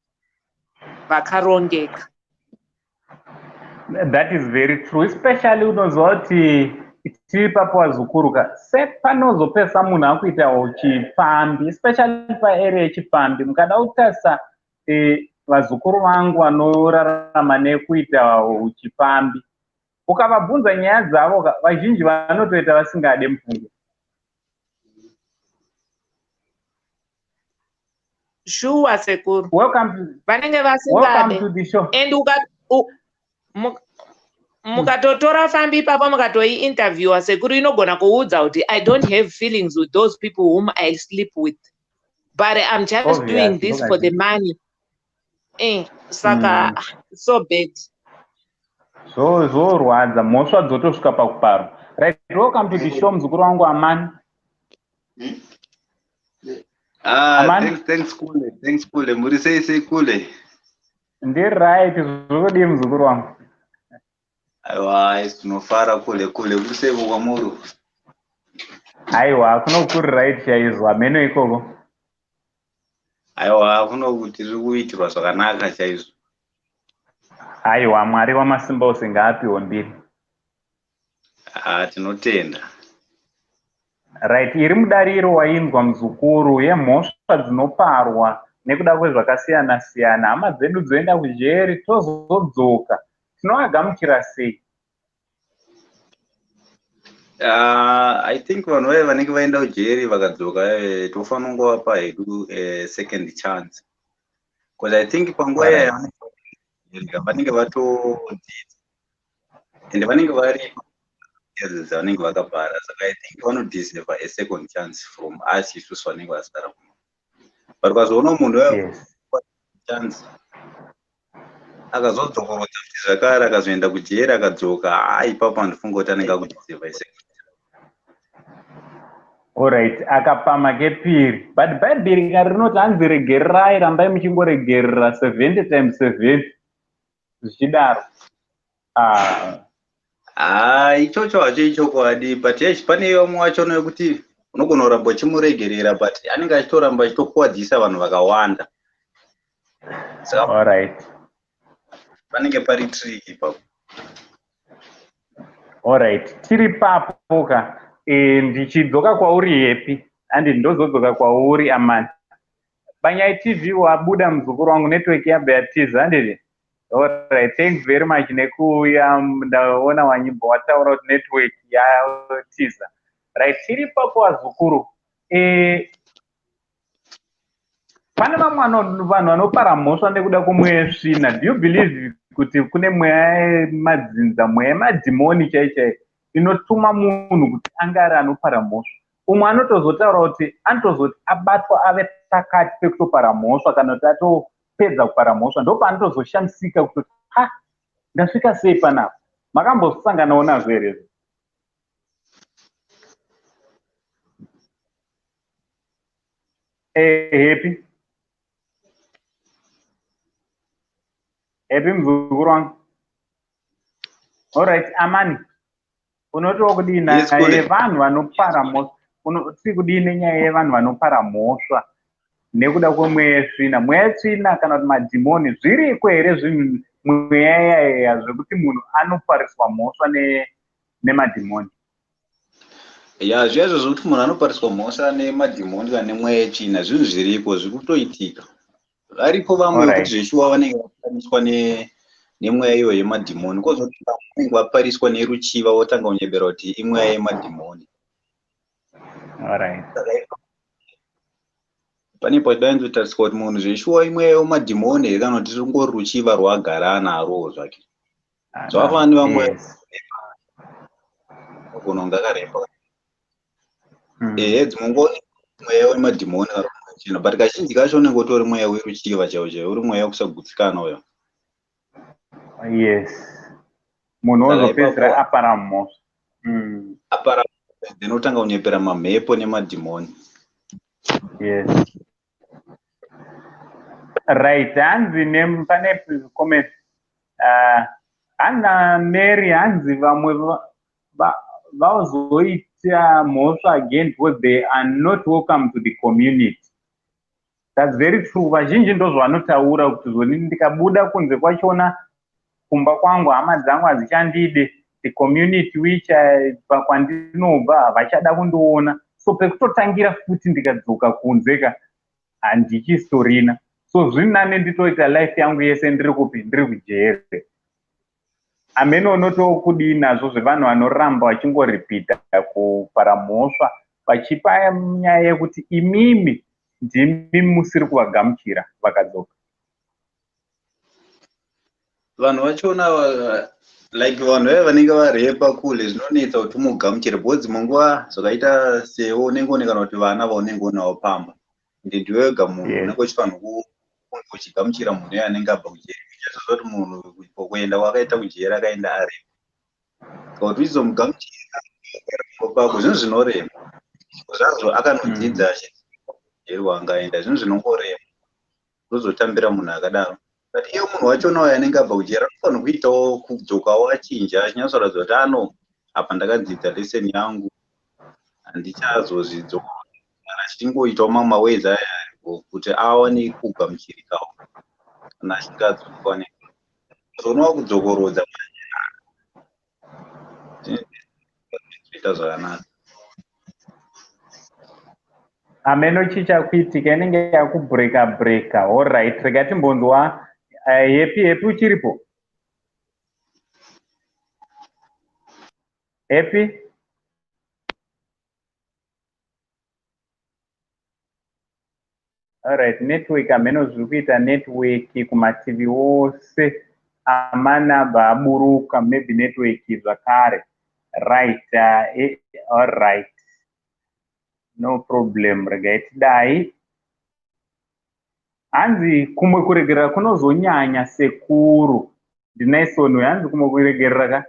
vakarongeka. That is very true, especially unoziva kuti tiri papo wazukuruka sepanozopesa munhu akuita chipfambi, especially paarea yechipfambi. Mukada kutarisa, vazukuru vangu vanorarama nekuita uchipfambi, ukavabvunza nyaya dzavo, vazhinji vanotoita vasingade mufungo. Shuwa sekuru, vanenge vasingade. And mukatotora fambi ipapo, mukatoiinterviewa sekuru, inogona kuudza kuti, "I don't have feelings with those people whom I sleep with, but I'm just doing this for the money." Saka so bad. Zvorwadza, mhosva dzotosvika pakuparwa. Right, welcome to the show, muzukuru wangu Amani. Ah, thanks, thanks kule, thanks kule. Muri sei sei kule? Ndiri right, zvokudii muzukuru wangu? Aiwa, tinofara kule kule. Kuri sei kwamuri? Aiwa, kuno kuri right chaizvo, hameno ikoko. Aiwa, kuno tiri kuitirwa zvakanaka chaizvo. Aiwa, Mwari wamasimba ose ngaapiwe mbiri. Ah, tinotenda. Right, iri mudariro wainzwa muzukuru yemhosva dzinoparwa nekuda kwezvakasiyana siyana. Hama dzedu dzoenda kujeri, tozodzoka, tinovagamuchira sei? I think vanhu vaya vanenge vaenda kujeri vakadzoka, tofanira kungovapa hedu second chance, because I think panguva iya vanenge vatodzidza ende vanenge vari dzavanenge vakabhara. Saka I think vanodeserve a second chance from us isusu vanenge vasara kuno. But ukazoona munhu chance. Akazodzokorodza futi zvakare, akazoenda kujeri, akadzoka. Haa, ipapo handifunga kuti anenge akudeserva second. Alright, akapama kepiri, but Bhaibheri kari rinoti hanzi regererai, rambai muchingoregerera 70 times 70, zvichidaro. Ah. Haa, ichocho hacho ichokwadi, but yes, pane vamwe vachona wekuti unogona kuramba uchimuregerera, but anenge achitoramba achitokuwadzisa vanhu vakawanda. Saka panenge pari trick ipapo. Alright, tiri papo ka. Ndichidzoka kwauri, Happy, handi ndozodzoka kwauri, Amani. Panyai TV wabuda, muzukuru wangu, network yabva yatiza, handiti? Alright, thanks very much nekuuya. Ndaona wanyibva wataura kuti network yatiza. Right, tiri papo, vazukuru. Pane vamwe vanhu vanopara mhosva nekuda kwemweya yesvina. Do you believe kuti kune mweya yemadzinza, mweya yemadhimoni chai chai, inotuma munhu kuti ange ari anopara mhosva? Umwe anotozotaura kuti anotozoti abatwa ave pakati pekutopara mhosva, kana kuti atopedza kupara mhosva, ndopaanotozoshamisika kutoti, "Ha, ndasvika sei panapa?" Makambosanganawo nazvo here? Happy, Happy, muzukuru wangu. Alright, Amani, unotiwo kudii Yes, kule. yevanhu vanopara mhosva? Tiri kudii nenyaya yevanhu vanopara mhosva nekuda kwemweya yesvina? Mweya yetsvina kana kuti madhimoni, zviriko here zvinhu, mweya yaya zvekuti munhu anopariswa mhosva nemadhimoni? Ya, zviyazvo zvokuti munhu anopariswa mhosva nemadhimoni kana nemweya yetsvina, zvinhu zviriko, zviri kutoitika. Varipo vamwe vekuti zveshuwa vanenge vapariswa nemweya iyoyo yemadhimoni, kwozoti vamwe vanenge vapariswa neruchiva, votanga kunyebera kuti imweya yemadhimoni. Pane padainzotariswa kuti munhu zveshuwa imweya yemadhimoni here, kana kuti rungori ruchiva rwaagara anarwo zvake. Zvakafanana nevamwe unogona kunge akarepa. Ehe, dzimwe nguva mweya wemadhimoni kana chino, but kazhinji kacho unenge utori mweya weruchiva chaiwo chaiwo, uri mweya wekusagutsikana uyo. Yes, munhu Saka wozopedzisira apara mhosva. Apara, then otanga kunyepera mamhepo nemadhimoni. Yes, right. Hanzi pane comment, hana Mary, hanzi vamwe vazoita mhosva again because they are not welcome to the community. That's very true. Vazhinji ndozvavanotaura kuti zvoni ndikabuda kunze kwachona, kumba kwangu hama dzangu hadzichandide, the community which kwandinobva havachada kundiona, so pekutotangira futi ndikadzoka kunze ka handichistorina, so zviri nane nditoita life yangu yese ndiri kupi? Ndiri kujere. Amene unotokudii nazvo zvevanhu vanoramba vachingoripita kupara mhosva, vachipa nyaya yekuti imimi ndimi musiri kuvagamuchira vakadzoka? Vanhu vachona, like vanhu vaya vanenge varepa kule, zvinonetsa kuti umugamuchire, because dzimwe nguva zvakaita sewo unenge une kana kuti vana vaunenge unawo pamba, ende ndiwe wega munhu unenge uchifanira kunge uchigamuchira munhu iye anenge abva kujeri. Uchazoziva kuti munhu kuenda kwakaita kujeri akaenda arepa, saka kuti uchizomugamuchira pako, zvinhu zvinorema zvazvo. Akanodzidza achijeri waangaenda, zvinhu zvinongorema kuzotambira munhu akadaro. But iye munhu wachona uyo anenge abva kujeri anofanira kuitawo kudzokawo achinja, achinyatsoratidza kuti ano apa ndakadzidza lesson yangu, handichazozvidzoka, kana achingoitawo mamwe maways aya aripo kuti awane kugamuchirikawo kana achinge adzoka. Zoonwa kudzokorodza ita zvakanaka. Ameno chichakuitika, inenge yakubreaka breaka. Alright, rega timbonzwa Happy. Happy, uchiripo, Happy? Alright, network, hameno zviri kuita network kumativi ose. Amanabva aburuka, maybe network zvakare. Right, alright, no problem, regai tidai. Hanzi kumwe kuregerera kunozonyanya, sekuru. NdiNison uyu. Hanzi kumwe kuregerera ka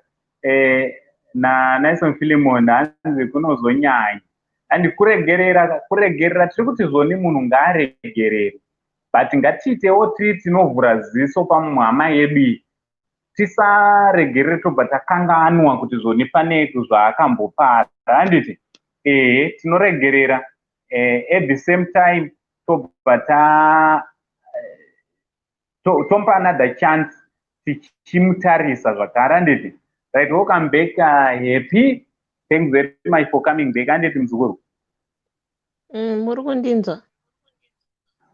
naNison Philemon, hanzi kunozonyanya. Handi kuregerera, kuregerera tiri kuti zvoni munhu ngaaregerere, but ngatiitewo tiri tinovhura ziso pamuhama yedu iyi. Tisaregerere tobva takanganwa kuti zvoni pane zvaakambopara, handiti? Ehe, tinoregerera, at the same time tobva ta tomupa another chance, tichimutarisa zvakare, handiti? Right, welcome back, Happy. Thanks very much for coming back, handiti, muzukuru? Muri kundinzwa?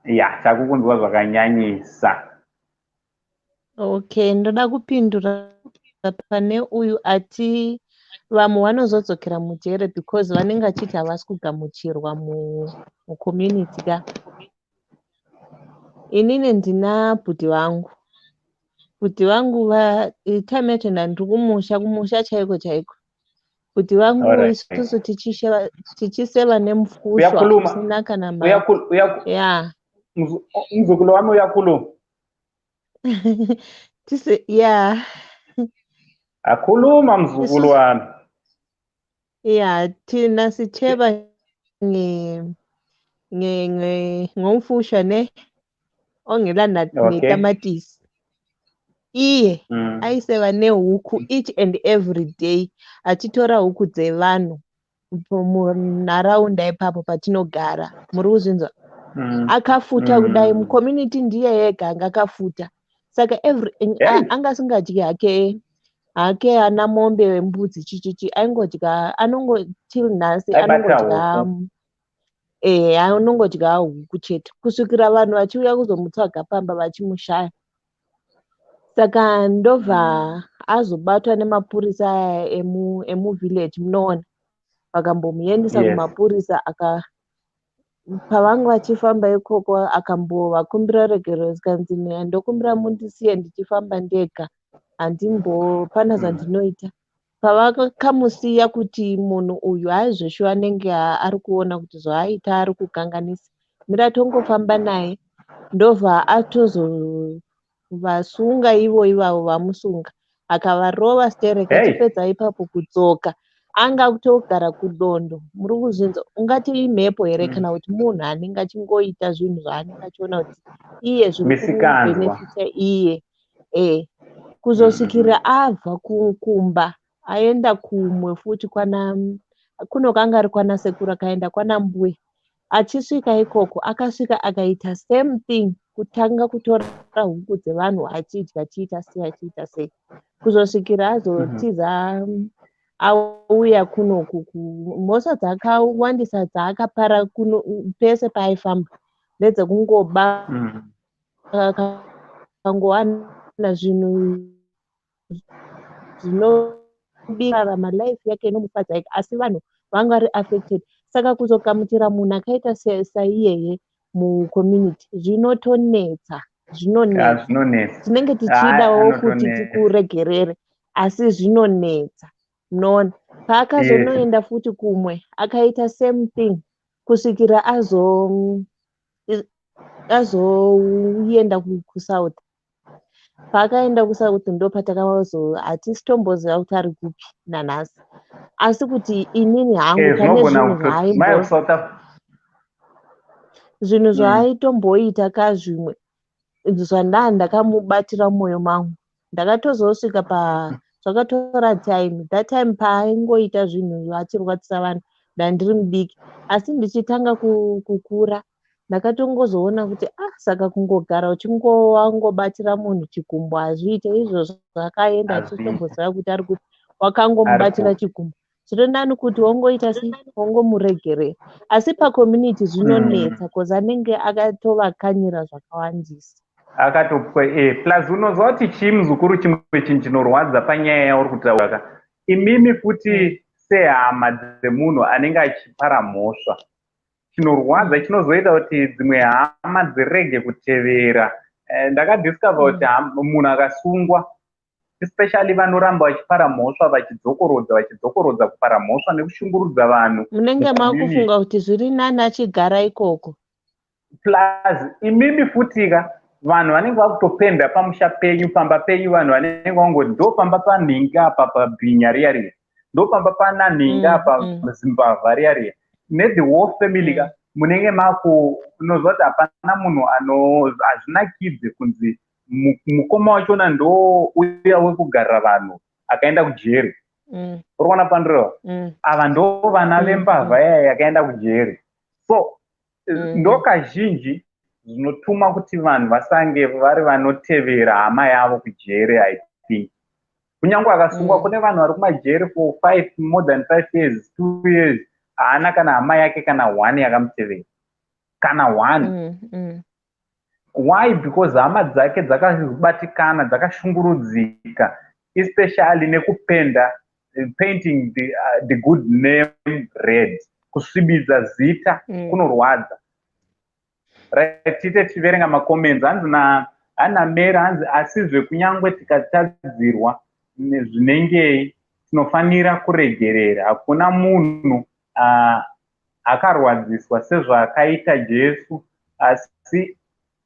Ya, takukunzwa zvakanyanyisa. Okay, ndoda kupindura pane uyu ati vamwe vanozodzokera mujere because vanenge vachiti havasi kugamuchirwa mucommunity ka. Inini ndina bhudhi vangu. Bhudhi vangu time yacho ndandiri kumusha, kumusha chaiko chaiko. Bhudhi vangu, isusu tichiseva nemufushwa usina kana ya. Muzukuru wami uyakhuluma. Tise ya. Akhuluma, mzukulu wami. Ya, thina sitsheba nge nge nge ngomfushwa ne ongela netamatisi. Iye aiseva nehuku each and every day, achitora huku dzevanhu munharaunda ipapo patinogara. Muri kuzvinzwa? Akafuta kudai mucommunity, ndiye ega anga akafuta. Saka every anga asingadyi hake hake ana mombe, wembudzi, chichichi. Aingodya, anongo till nhasi anongodya, anongodya huku chete, kusvikira vanhu vachiuya kuzomutsvaga pamba vachimushaya. Saka ndobva azobatwa nemapurisa aya emuvillage, munoona, vakambomuendesa kumapurisa. Aka pavanga vachifamba ikoko, akambovakumbira regero, zikanzi, "Ndokumbira mundisiye ndichifamba ndega, handimbopana zvandinoita." Pavakamusiya, kuti munhu uyu haizveshuwa, anenge ari kuona kuti zvaaita ari kukanganisa, mira tongofamba naye. Ndobva atozovasunga ivo ivavo, vamusunga, akavarova sterek. Achipedza ipapo kudzoka, anga kutogara kudondo. Muri kuzvinzwa? Ungati imhepo here kana kuti munhu anenge achingoita zvinhu zvaanenge achiona kuti iye zviri Misikanzwa. kubenefita iye? Kuzosvikira abva kumba, aenda kumwe futi, kwana kuno kanga ari kwana sekuru, akaenda kwana mbuya. Achisvika ikoko, akasvika akaita same thing, kutanga kutora huku dzevanhu achidya, achiita sei, achiita sei, kuzosvikira azotiza auya kunoku. Mhosva dzakawandisa dzaakapara kuno pese paaifamba ndedzekungoba, akangowana zvinhu zvinobirarama life yake inomufadza ega, asi vanhu vanga vari affected. Saka kuzogamuchira munhu akaita saiyeye mucommunity zvinotonetsa, zvinonetsa. Zvinonetsa. Tinenge tichidawo kuti tikuregerere, asi zvinonetsa, munoona. Paakazonoenda futi kumwe, akaita same thing, kusvikira azoenda kuSouth. Paakaenda kuSouth, ndo patakazo hatisi tomboziva kuti ari kupi nanhasi. Asi kuti inini hangu pane zvinhu zvinhu zvaaitomboita kazvimwe zvandaa ndakamubatira mumwoyo mangu. Ndakatozosvika pa zvakatora time. That time paaingoita zvinhu achirwadzisa vanhu, ndandiri mudiki, asi ndichitanga kukura, ndakatongozoona kuti, ah, saka kungogara uchingowangobatira munhu chigumbu hazviite. Izvozvo zvakaenda, achitomboziva kuti ari kupi, wakangomubatira chigumbu. Zviri nani kuti wongoita sei, wongomuregerera. Asi pacommunity zvinonetsa because anenge akatovakanyira zvakawandisa. Akatopwa plus unoziva kuti chii, muzukuru? Chimwe chinhu chinorwadza panyaya yauri kutaura ka, imimi futi sehama dzemunhu anenge achipara mhosva, chinorwadza chinozoita kuti dzimwe hama dzirege kutevera. Ndakadiscover kuti munhu akasungwa, especially vanoramba vachipara mhosva, vachidzokorodza, vachidzokorodza kupara mhosva nekushungurudza vanhu Munenge mucommunity. Makufunga kuti zviri nani achigara ikoko. Plus imimi futika, vanhu vanenge vakutopenda pamusha penyu, pamba penyu, vanhu vanenge vangoti ndo pamba panhinga apa, pabhinya riya riya, ndo pamba pananhinga apa, zimbavha riya riya, nethe whole family ka. Munenge maku unoziva kuti hapana munhu ano, hazvinakidze kunzi mukoma wachona ndo uya wekugarira vanhu akaenda kujeri. Uri kuona pandiriwa? Ava ndo vana vembavha iya yakaenda kujeri. So ndo kazhinji zvinotuma kuti vanhu vasange vari vanotevera hama yavo kujeri. I think kunyange akasungwa, kune vanhu vari kumajeri for five, more than 5 years, 2 years, haana kana hama yake kana one yakamutevera, kana one. Why? Because hama dzake dzakabatikana, dzakashungurudzika, especially nekupenda, painting the good name red, kusvibidza zita kunorwadza. Right, tiite tichiverenga macomments. Hanzi na hanamera, hanzi asizve kunyange tikatadzirwa zvinengei, tinofanira kuregerera. Hakuna munhu akarwadziswa sezvakaita Jesu, asi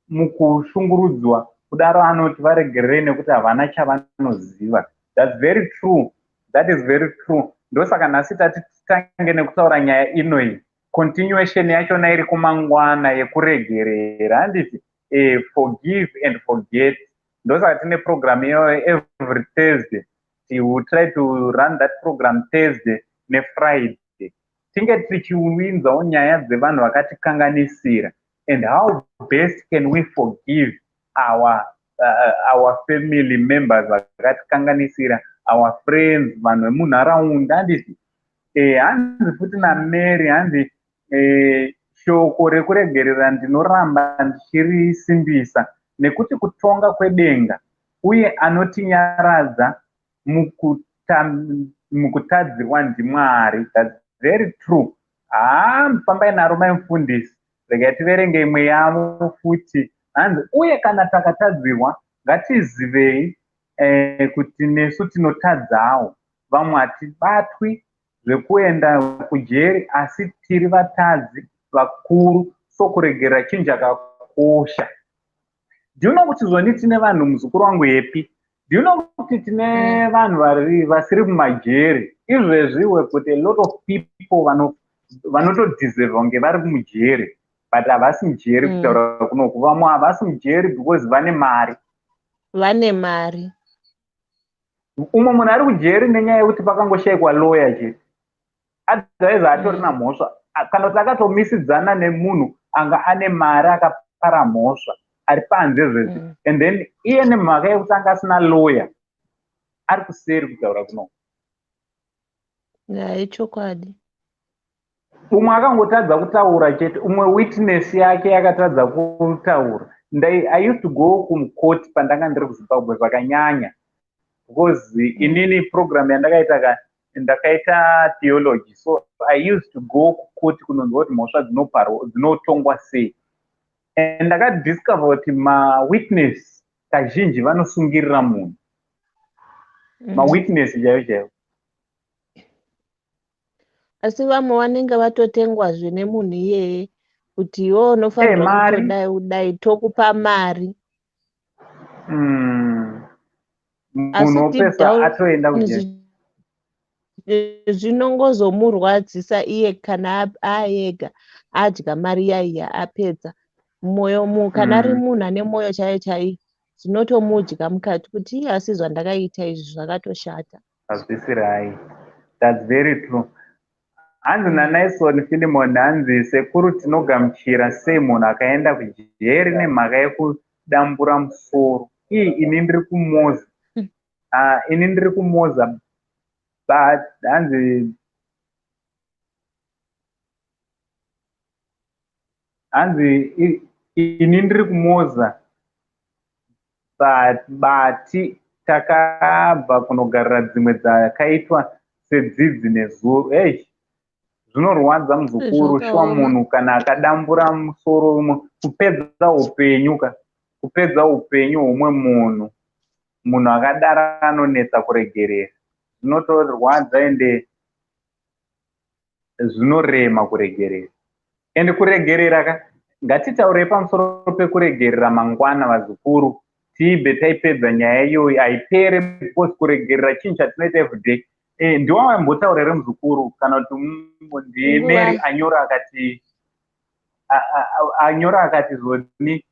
mukushungurudzwa kudaro anoti varegererei nekuti havana chavanoziva. That's very true, that is very true. Ndosaka nhasi tati titange nekutaura nyaya inoyi. Continuation yachona iri kumangwana yekuregerera, handiti? Forgive and forget. Ndosaka tine program iyoyo every Thursday. We will try to run that program Thursday neFriday, tinge tichiwinzawo nyaya dzevanhu vakatikanganisira and how best can we forgive our family members vakatikanganisira, our friends, vanhu vemunharaunda, handiti? Hanzi futi naMary, hanzi shoko rekuregerera ndinoramba ndichirisimbisa nekuti kutonga kwedenga uye anotinyaradza mukutadzirwa ndiMwari. That's very true. Haa, fambai naro mai mufundisi. Regai tiverenge imwe yavo futi. Hanzi uye kana takatadzirwa, ngatizivei kuti nesu tinotadzawo. Vamwe hatibatwi zvekuenda kujeri, asi tiri vatadzi vakuru, so kuregerera chinhu chakakosha. Do you know kuti zvoni tine vanhu, muzukuru wangu Happy, do you know kuti tine vanhu vari vasiri mumajeri izvezvi? We've got a lot of people vanotodeserva kunge vari mujeri, but havasi mujeri. Kutaura kunoku, vamwe havasi mujeri because vane mari. Vane mari. Umwe munhu ari kujeri nenyaya yekuti pakangoshayikwa lawyer chete, otherwise haatorina mhosva. Kana kuti akatomisidzana nemunhu anga ane mari akapara mhosva, ari panze zvezvi. And then iye nemhaka yekuti anga asina lawyer, ari kuseri kutaura kuno. Ya, ichokwadi. Umwe akangotadza kutaura chete, umwe witness yake yakatadza kutaura. I used to go kumukoti pandanga ndiri kuZimbabwe zvakanyanya, because inini program yandakaita ka, ndakaita theology, so I used to go kukoti kunonzwa kuti mhosva dzinotongwa sei, and ndakadiscover kuti mawitness kazhinji vanosungirira munhu. Mawitness chaivo chaivo. Asi vamwe vanenge vatotengwazve nemunhu iyeye kuti iwe unofanirwa Mari. Kutodai udai, tokupa mari. Asi Munhu deep wopesa down atoenda kujeri. Zvinongozomurwadzisa iye kana aega adya mari yaiya apedza mwoyo kana ari munhu ane mwoyo chaiyo chaiyo, zvinotomudya mukati kuti iye, asi zvandakaita izvi zvakatoshata. Hazvisi right. That's very true. Hanzi naNison Filimon, hanzi sekuru, tinogamuchira sei munhu akaenda kujeri nemhaka yekudambura musoro? Ii, ini ndiri kumoza. Ini ndiri kumoza, but hanzi ini ndiri kumoza, but bati takabva kunogarira dzimwe dzakaitwa sedzidzi nezuro. Ei, zvinorwadza muzukuru, shuwa. Zvakaoma. Munhu kana akadambura musoro umwe, kupedza upenyu ka, kupedza upenyu humwe munhu. Munhu akadaro anonetsa kuregerera, zvinotorwadza ende zvinorema kuregerera. Ende kuregerera ka, Ngatitaurei pamusoro pekuregerera mangwana, vazukuru. Tibve taipedza nyaya iyoyi, haipere because kuregerera chinhu chatinoita everyday. Ndiwa wambotaura here, muzukuru, kana kuti ndiMary anyora akati anyora akati zoni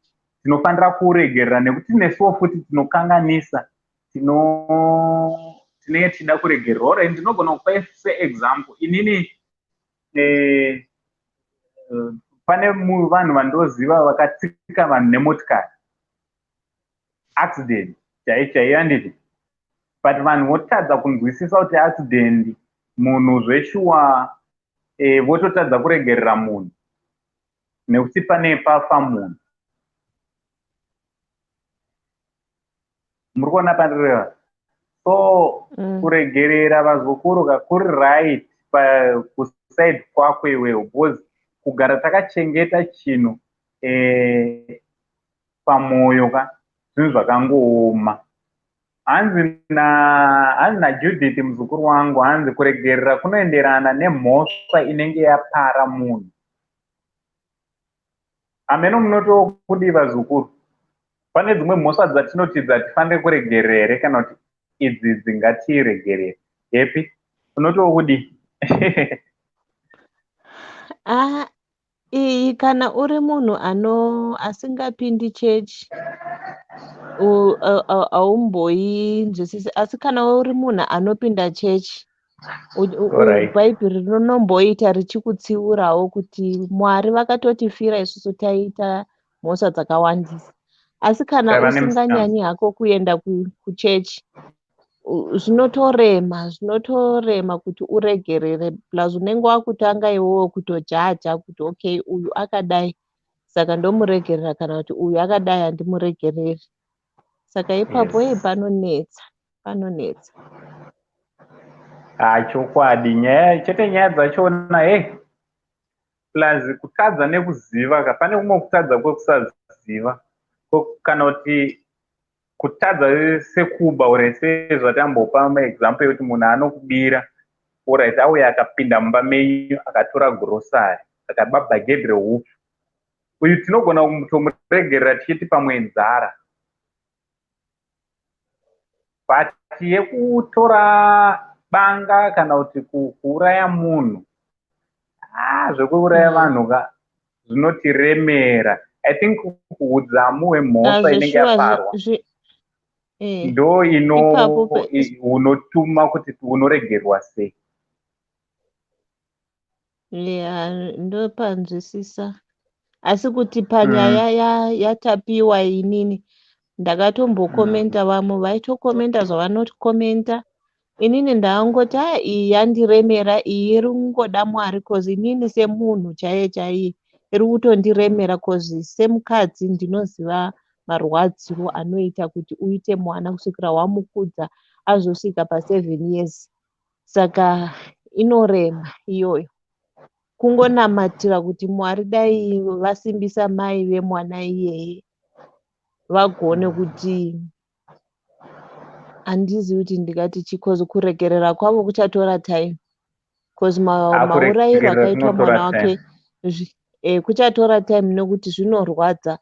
tinofanira kuregerera nekuti nesuwo futi tinokanganisa, tinenge tichida kuregererwa? Alright, ndinogona kupa seexample inini. Pane vanhu vandoziva vakatsika vanhu nemotikari, accident chai chaiyo, handiti? But vanhu votadza kunzwisisa kuti accident, munhu zveshuwa, vototadza kuregerera munhu nekuti pane pafa munhu. Muri kuona pandireva? So kuregerera, vazukuru, kuri right kuside kwako iwewo, because kugara takachengeta chinhu pamwoyo ka, zvinhu zvakangooma. Hanzi naJudith, muzukuru wangu, hanzi kuregerera kunoenderana nemhosva inenge yapara munhu. Ameno munotokudi, vazukuru? Pane dzimwe mhosva dzatinoti dzatifanire kuregerera here, kana kuti idzi dzingatiregerere? Hepi, unotokudi? Ah, iyi kana uri munhu ano asingapindi chechi, haumboinzwisisi, asi kana uri munhu anopinda chechi, Bhaibheri rinomboita richikutsiurawo kuti Mwari vakatotifira isusu taita mhosva dzakawandisa. Asi kana Taiva nemusikana. usinganyanyi hako kuenda kuchechi, zvinotorema, zvinotorema kuti uregerere. Plus unenge wakutanga iwewe kutojaja kuti okay, uyu akadai saka ndomuregerera, kana kuti uyu akadai handimuregereri. Saka ipapo panonetsa, panonetsa. Ha, chokwadi, nyaya chete, nyaya dzachona he, plus kutadza nekuziva ka. Pane kumwe kutadza kwekusaziva, kana kuti kutadza sekuba ure, sezvatambopa maexample ekuti munhu anokubira. Alright, auya akapinda mumba menyu, akatora grocery, akaba bhagedhi rehupfu. Uyu tinogona kutomuregerera tichiti pamwe nzara, but yekutora banga kana kuti kuuraya munhu, ah, zvekuuraya vanhu ka zvinotiremera. I think udzamu hwemhosva inenge Zveshuwa yaparwa ndo ino ipapo unotuma kuti unoregerwa sei. Ya, ndopanzwisisa, asi kuti panyaya yaTapiwa, inini ndakatombokomenta, vamwe vaitokomenta zvavanokomenta. Inini ndangoti a, iyi yandiremera, iyi iri kungoda Mwari, cause inini semunhu chaiye chaiye iri kutondiremera, cause semukadzi ndinoziva marwadziro anoita kuti uite mwana kusvikira wamukudza azosvika pa7 years. Saka inorema iyoyo. Kungonamatira kuti Mwari dai vasimbisa mai vemwana iyeye, vagone kuti, handizivi kuti ndingati chii, cause kuregerera kwavo kuchatora time, cause Ah, maurayiro kuregerera akaitwa kunotora mwana wake time. Kuchatora time nekuti zvinorwadza.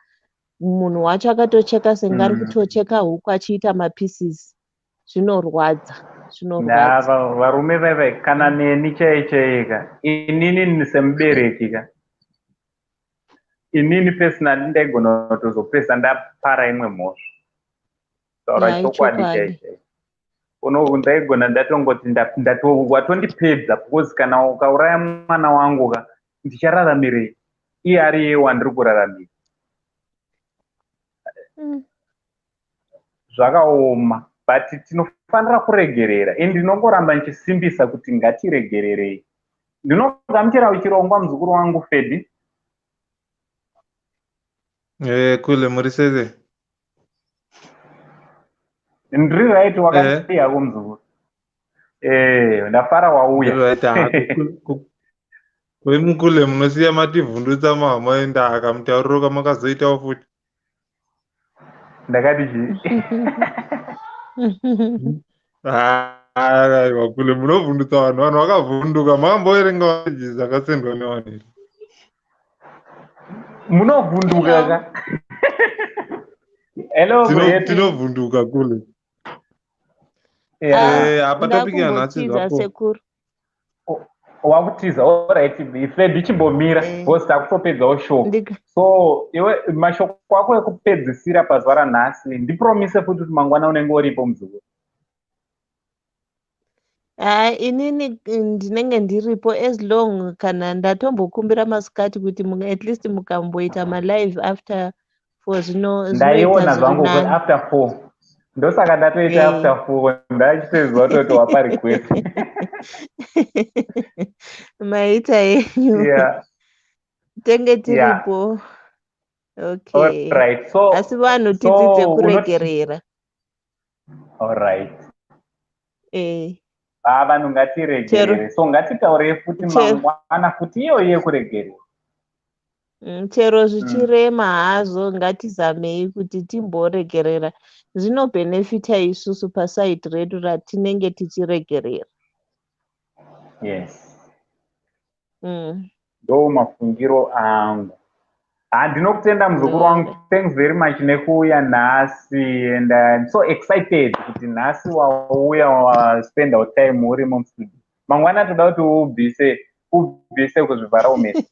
Munhu wacho akatocheka senge ari kutocheka huku achiita mapieces. Zvinorwadza, zvinorwadza. Ndava varume vaivai, kana neni chai chaika, inini semubereki ka, inini personally ndaigona kutozopesa ndapara imwe mhosva. Taura Ya, chokwadi. Ichokwadi. Chai chai uno ndaigona ndatongoti watondipedza, because kana ukauraya mwana wangu ka, ndichararamirei iye ari iye wandiri kuraramira? Zvakaoma, but tinofanira kuregerera. Ini ndinongoramba ndichisimbisa kuti ngatiregererei. Ndinogamuchira chirongwa, muzukuru wangu Fedi. Kule, muri sei? Ndiri right, wakadii hako, muzukuru? Ndafara wauya. Ndiri right hako. Kwemukule munosiya mativhundutsa mahamaenda akamutauriro kamakazoitawo futi. Ndakati chii? Aiwa kule, munovhundutsa vanhu, vanhu vakavhunduka. Makamboverenga messages akasendwa nevanhu here? Munovhunduka ka? Hello. Tinovhunduka kule. Yeah. Apa topic yanhasi Ndakumbotiza zvapo. Sekuru. Wakutiza, alright. Fred, ichimbomira because takutopedzawo show. So iwe, mashoko ako ekupedzisira pazuva ranhasi, ndipromise futi kuti mangwana unenge uripo, muzukuru. Hai, inini ndinenge ndiripo as long kana ndatombokumbira masikati kuti at least mukamboita malive after 4 zvino zvinoita Ndaiona zviri zvangu kuti nani. after 4, ndosaka ndatoita after 4, ndachitoziva kutoti wapa request. Maita henyu. Tenge tiripo. Okay. Alright, so Asi vanhu tidzidze so kuregerera. Alright. Ah, vanhu ngatiregerere. Chero So ngatitaurei futi chero mangwana futi iyoyi yekuregerera. Chero zvichirema hazvo, ngatizamei kuti timboregerera. Zvinobhenefita isusu paside redu ratinenge tichiregerera. Ndo mafungiro angu. Ha, ndinokutenda, muzukuru wangu. Thanks very much nekuuya nhasi, and I'm so excited kuti nhasi wauya, waspenda time urimo mustudio. Mangwana toda kuti ubvise kuzvivhara umeso.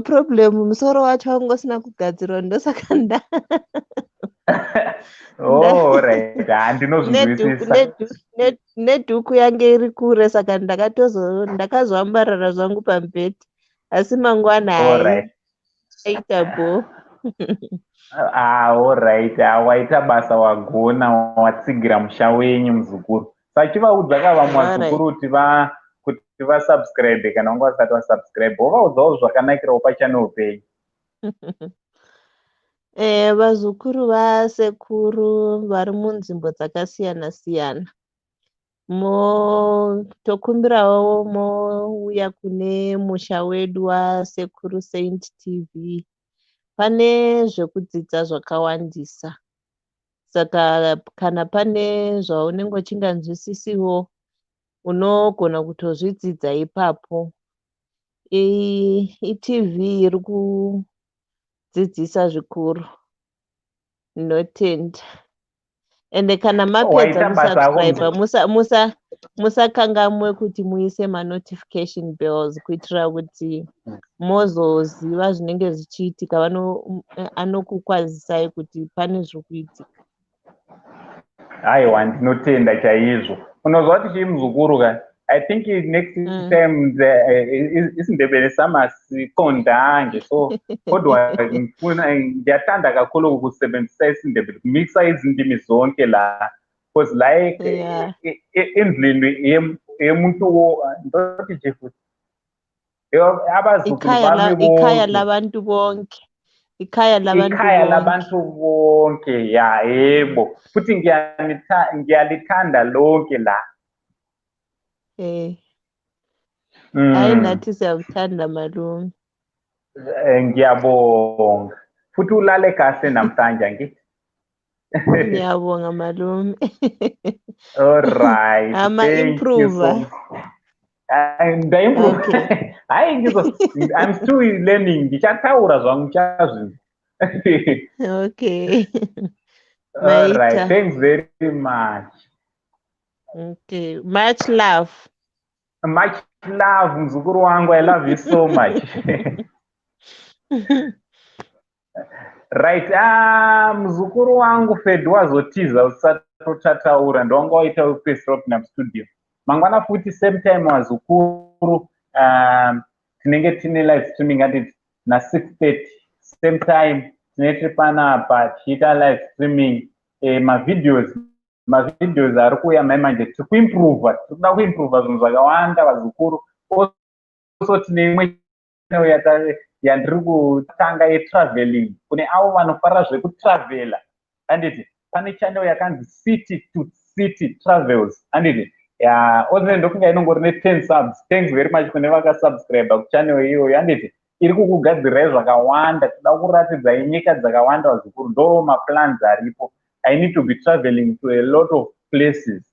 Problem musoro wacho wanga usina kugadzirwa, ndosaka nda Oh, right, ha, ndinozvinzwisisa. Nedhuku yange iri kure, saka ndakazoambarara zvangu pamubhedhi, asi mangwana hai, aita bo. Ah, alright. Ah, waita basa, wagona, watsigira musha wenyu, muzukuru. Sachivaudza ka vamwe vazukuru kuti vasubscribe kana vanga vasati vasubscribe, wovaudzawo zvakanakirawo pachannel penyu. Vazukuru vasekuru vari munzvimbo dzakasiyana siyana, mo tokumbirawo mouya kune musha wedu waSekuru Saint TV. Pane zvekudzidza zvakawandisa, saka kana pane zvaunenge uchinganzwisisiwo, unogona kutozvidzidza ipapo. ITV iri kudzidzisa zvikuru. Ndinotenda. Ende kana mapedza Waita basa ako, kusubscribe, muzukuru. Musakangamwe kuti muise manotification bells kuitira kuti mozoziva zvinenge zvichiitika. Anokukwazisai kuti pane zviri kuitika. Aiwa, ndinotenda chaizvo. Unoziva kuti chii, muzukuru ka, I think next time isiNdebele samasiqondange, so kodwa ngifuna, ngiyathanda kakhulu ukusebenzisa isiNdebele, kumixa izindimi zonke la, because la endlini yemuntu ndoti nje futhi abazukulu Ikhaya bami ikhaya bonke. Labantu bonke, ikhaya labantu Ikhaya bonke. Labantu bonke, ya, yebo. Futhi ngiyalithanda lonke la. Hayi, nathi siyakuthanda, malume. Ngiyabonga futhi. Ulale kahle namhlanje, angithi? Ngiyabonga, malume. All right. Ama Thank you so improver. much. Hayi, ndaimprove. Hayi, ngizo I'm still learning. Ndichataura zvangu, ndichazvinzwa. Okay. All right. Maita. Thanks very much. Okay, much love. Much love, muzukuru wangu. I love you so much. Right. Ah, muzukuru wangu Fed wazotiza usatotataura, ndowanga waita wekupedzisira kupinda mustudio. Mangwana futi same time, wazukuru, tinenge tine live streaming atiti na6:30, same time tinenge tiri panapa tichiita live streaming. Mavideos ari kuuya mai manje, tiri kuimprova, tiri kuda kuimprova zvinhu zvakawanda, vazukuru. Also tine imwe channel yandiri kutanga yetraveling, kune avo vanofarira zvekutravela, handiti? Pane channel yakanzi City to City Travels, handiti? Ya, ose ndofunga inongori ne10 subs. Thanks very much kune vakasubscribe kuchannel iyoyo, handiti? Iri kukugadzirirai zvakawanda. Toda kuratidzai nyika dzakawanda, vazukuru. Ndo maplans aripo. I need to be traveling to a lot of places,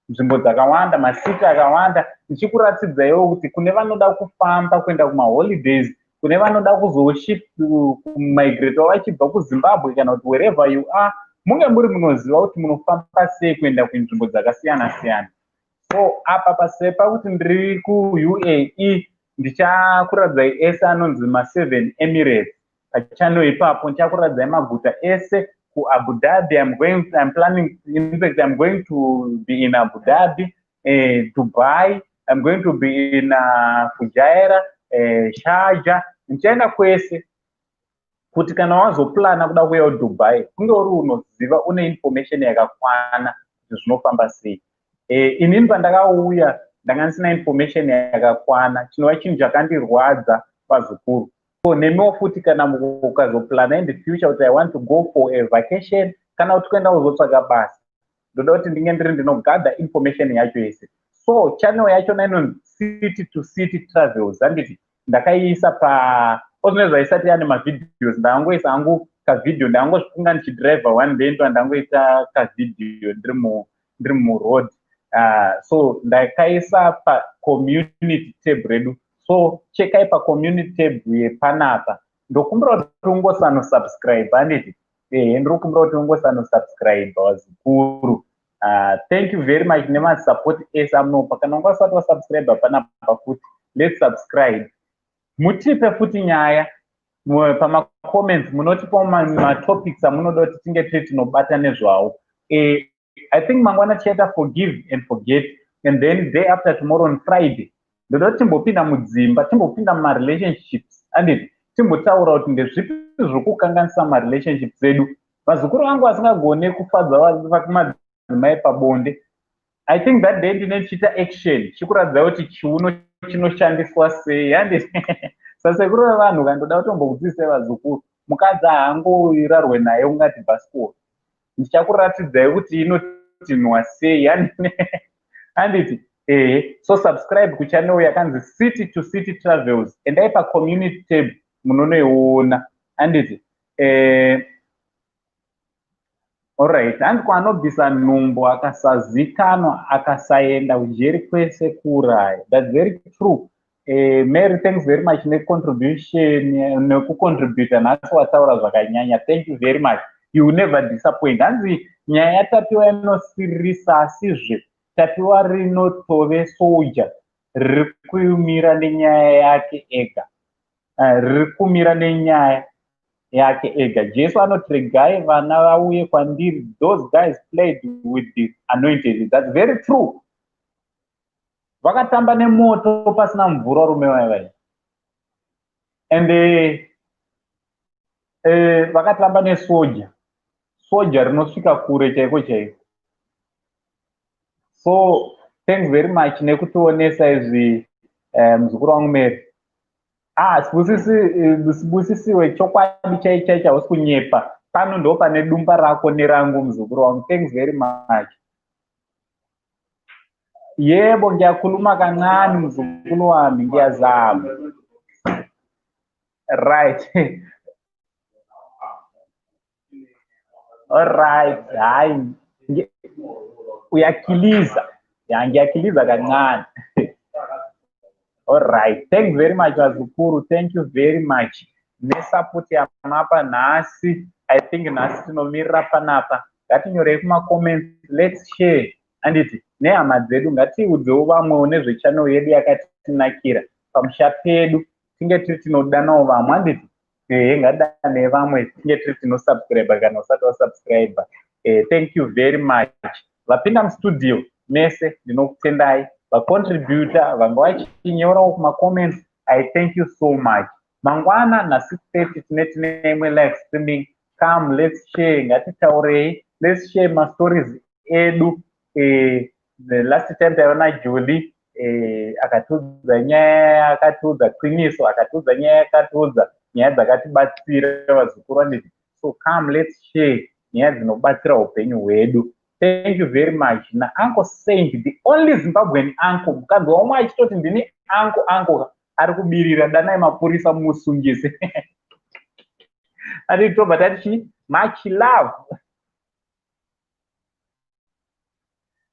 nzvimbo dzakawanda, masiti akawanda, ndichikuratidzaiwo kuti kune vanoda kufamba kuenda kumaholidays. Kune vanoda kuzomigratawo vachibva kuZimbabwe kana kuti wherever you are, munge muri munoziva kuti munofamba sei kuenda kunzvimbo dzakasiyana siyana. So apa pasepa kuti ndiri kuUAE, ndichakuratidzai ese anonzi ma7 Emirates pachannel ipapo. Ndichakuratidzai maguta ese kuAbu Dhabi. I'm planning, in fact I'm going to be in Abu Dhabi, Dubai, I'm going to be in Fujairah, Sharjah. Ndichaenda kwese kuti kana wazoplana kuda kuuya kuDubai, kunge uri unoziva, une information yakakwana kuti zvinofamba sei. Inini pandakauya ndanga ndisina information yakakwana, chinova chinhu chakandirwadza, vazukuru. So nemiwo futi, kana ukazoplana in the future kuti I want to go for a vacation kana kuti kuenda kuzotsvaga basa, ndoda kuti ndinge ndiri ndinogather information yacho yese. So channel yachona inonzi City to City Travels, handiti? Ndakaiisa pa ozvino isati yane mavideos. Ndakangoisa hangu kavideo, ndakangozvifunga ndichidriver one day, ndo ndangoita kavideo ndiri muroad. So ndakaisa pacommunity tab redu, so chekai pacommunity tab yepanapa. Ndokumbira kuti ungosanosubscribe, handiti? Ehe, ndiri kukumbira kuti ungosanosubscribe, vazukuru. Thank you very much nemasupport ese amunopa. Kana unga usati wasubscribe panapa futi, let's subscribe. Mutipe futi nyaya pamacomments, munotipawo matopics amunoda kuti tinge tiri tinobata nezvawo. I think mangwana tichaita forgive and forget, and then day after tomorrow, on Friday, ndoda kuti timbopinda mudzimba, timbopinda mumarelationships, anditi? Timbotaura kuti ndezvipi zviri kukanganisa marelationships edu. Vazukuru vangu vasingagone kufadza madzimai pabonde, I think that day ndine ndichiita action chikuratidza kuti chiuno chinoshandiswa sei, handiti? Sasekuru vevanhu, kandoda kutombokudzidzisai, vazukuru, mukadzi haangorarwe naye ungati bhasikoro. Ndichakuratidzai kuti inotinwa sei, handiti? Ehe, so subscribe kuchannel yakanzi City to City Travels. Endai pacommunity tab, munonoiona, handiti? Alright, hanzi kwaanobvisa nhumbu akasazikanwa akasaenda kujeri kwese kuuraya. That's very true. Mary, thanks very much necontribution, nekucontributa nhasi. Wataura zvakanyanya, thank you very much, you will never disappoint. Hanzi nyaya yaTapiwa inosiririsa, asizve Tapiwa rinotove soja riri kumira nenyaya yake ega, riri kumira nenyaya yake ega. Jesu anoti, "Regai vana vauye kwandiri." Those guys played with the anointed. That's very true. Vakatamba nemoto pasina mvura, varume vaya vai, and vakatamba nesoja, soja rinosvika kure chaiko chaiko. So thanks very much nekutionesa izvi, muzukuru wangu Mary. Ah, Sibusisiwe, chokwadi chai chai chausi kunyepa. Pano ndo pane dumba rako nerangu, muzukuru wangu. Thanks very much. Yebo, ngiyakhuluma kancane, mzukulu wami, ngiyazama. Right, alright. Hayi, uyakiliza ya, ngiyakiliza kancane. Alright, thanks very much, vazukuru. Thank you very much nesupport yamapa nhasi. I think nhasi tinomirira panapa. Ngatinyorei kumacomments, let's share, handiti, nehama dzedu. Ngatiudzewo vamwewo nezvechannel yedu yakatinakira pamusha pedu. Tinge tiri tinodanawo vamwe, handiti? Ehe, ngatidanei vamwe, tinge tiri tinosubscribe kana usati wasubscribe. Thank you very much. Vapinda mustudio mese, ndinokutendai. Vacontributor vanga vachinyorawo kumacomments, I thank you so much. Mangwana na6:30 tine imwe live streaming. Come, let's share, ngatitaurei, let's share mastories edu. The last time taiva naJulie, akatiudza nyaya, akatiudza qiniso, akatiudza nyaya, akatiudza nyaya dzakatibatsira, vazukuru, vanditi? So come, let's share nyaya dzinobatsira upenyu hwedu. Thank you very much naUncle Saint, the only Zimbabwean uncle. Mukadzi wamwe achitoti ndini uncle, uncle ari kubirira, danai mapurisa mumusungise. Ati tobva tati chi much love.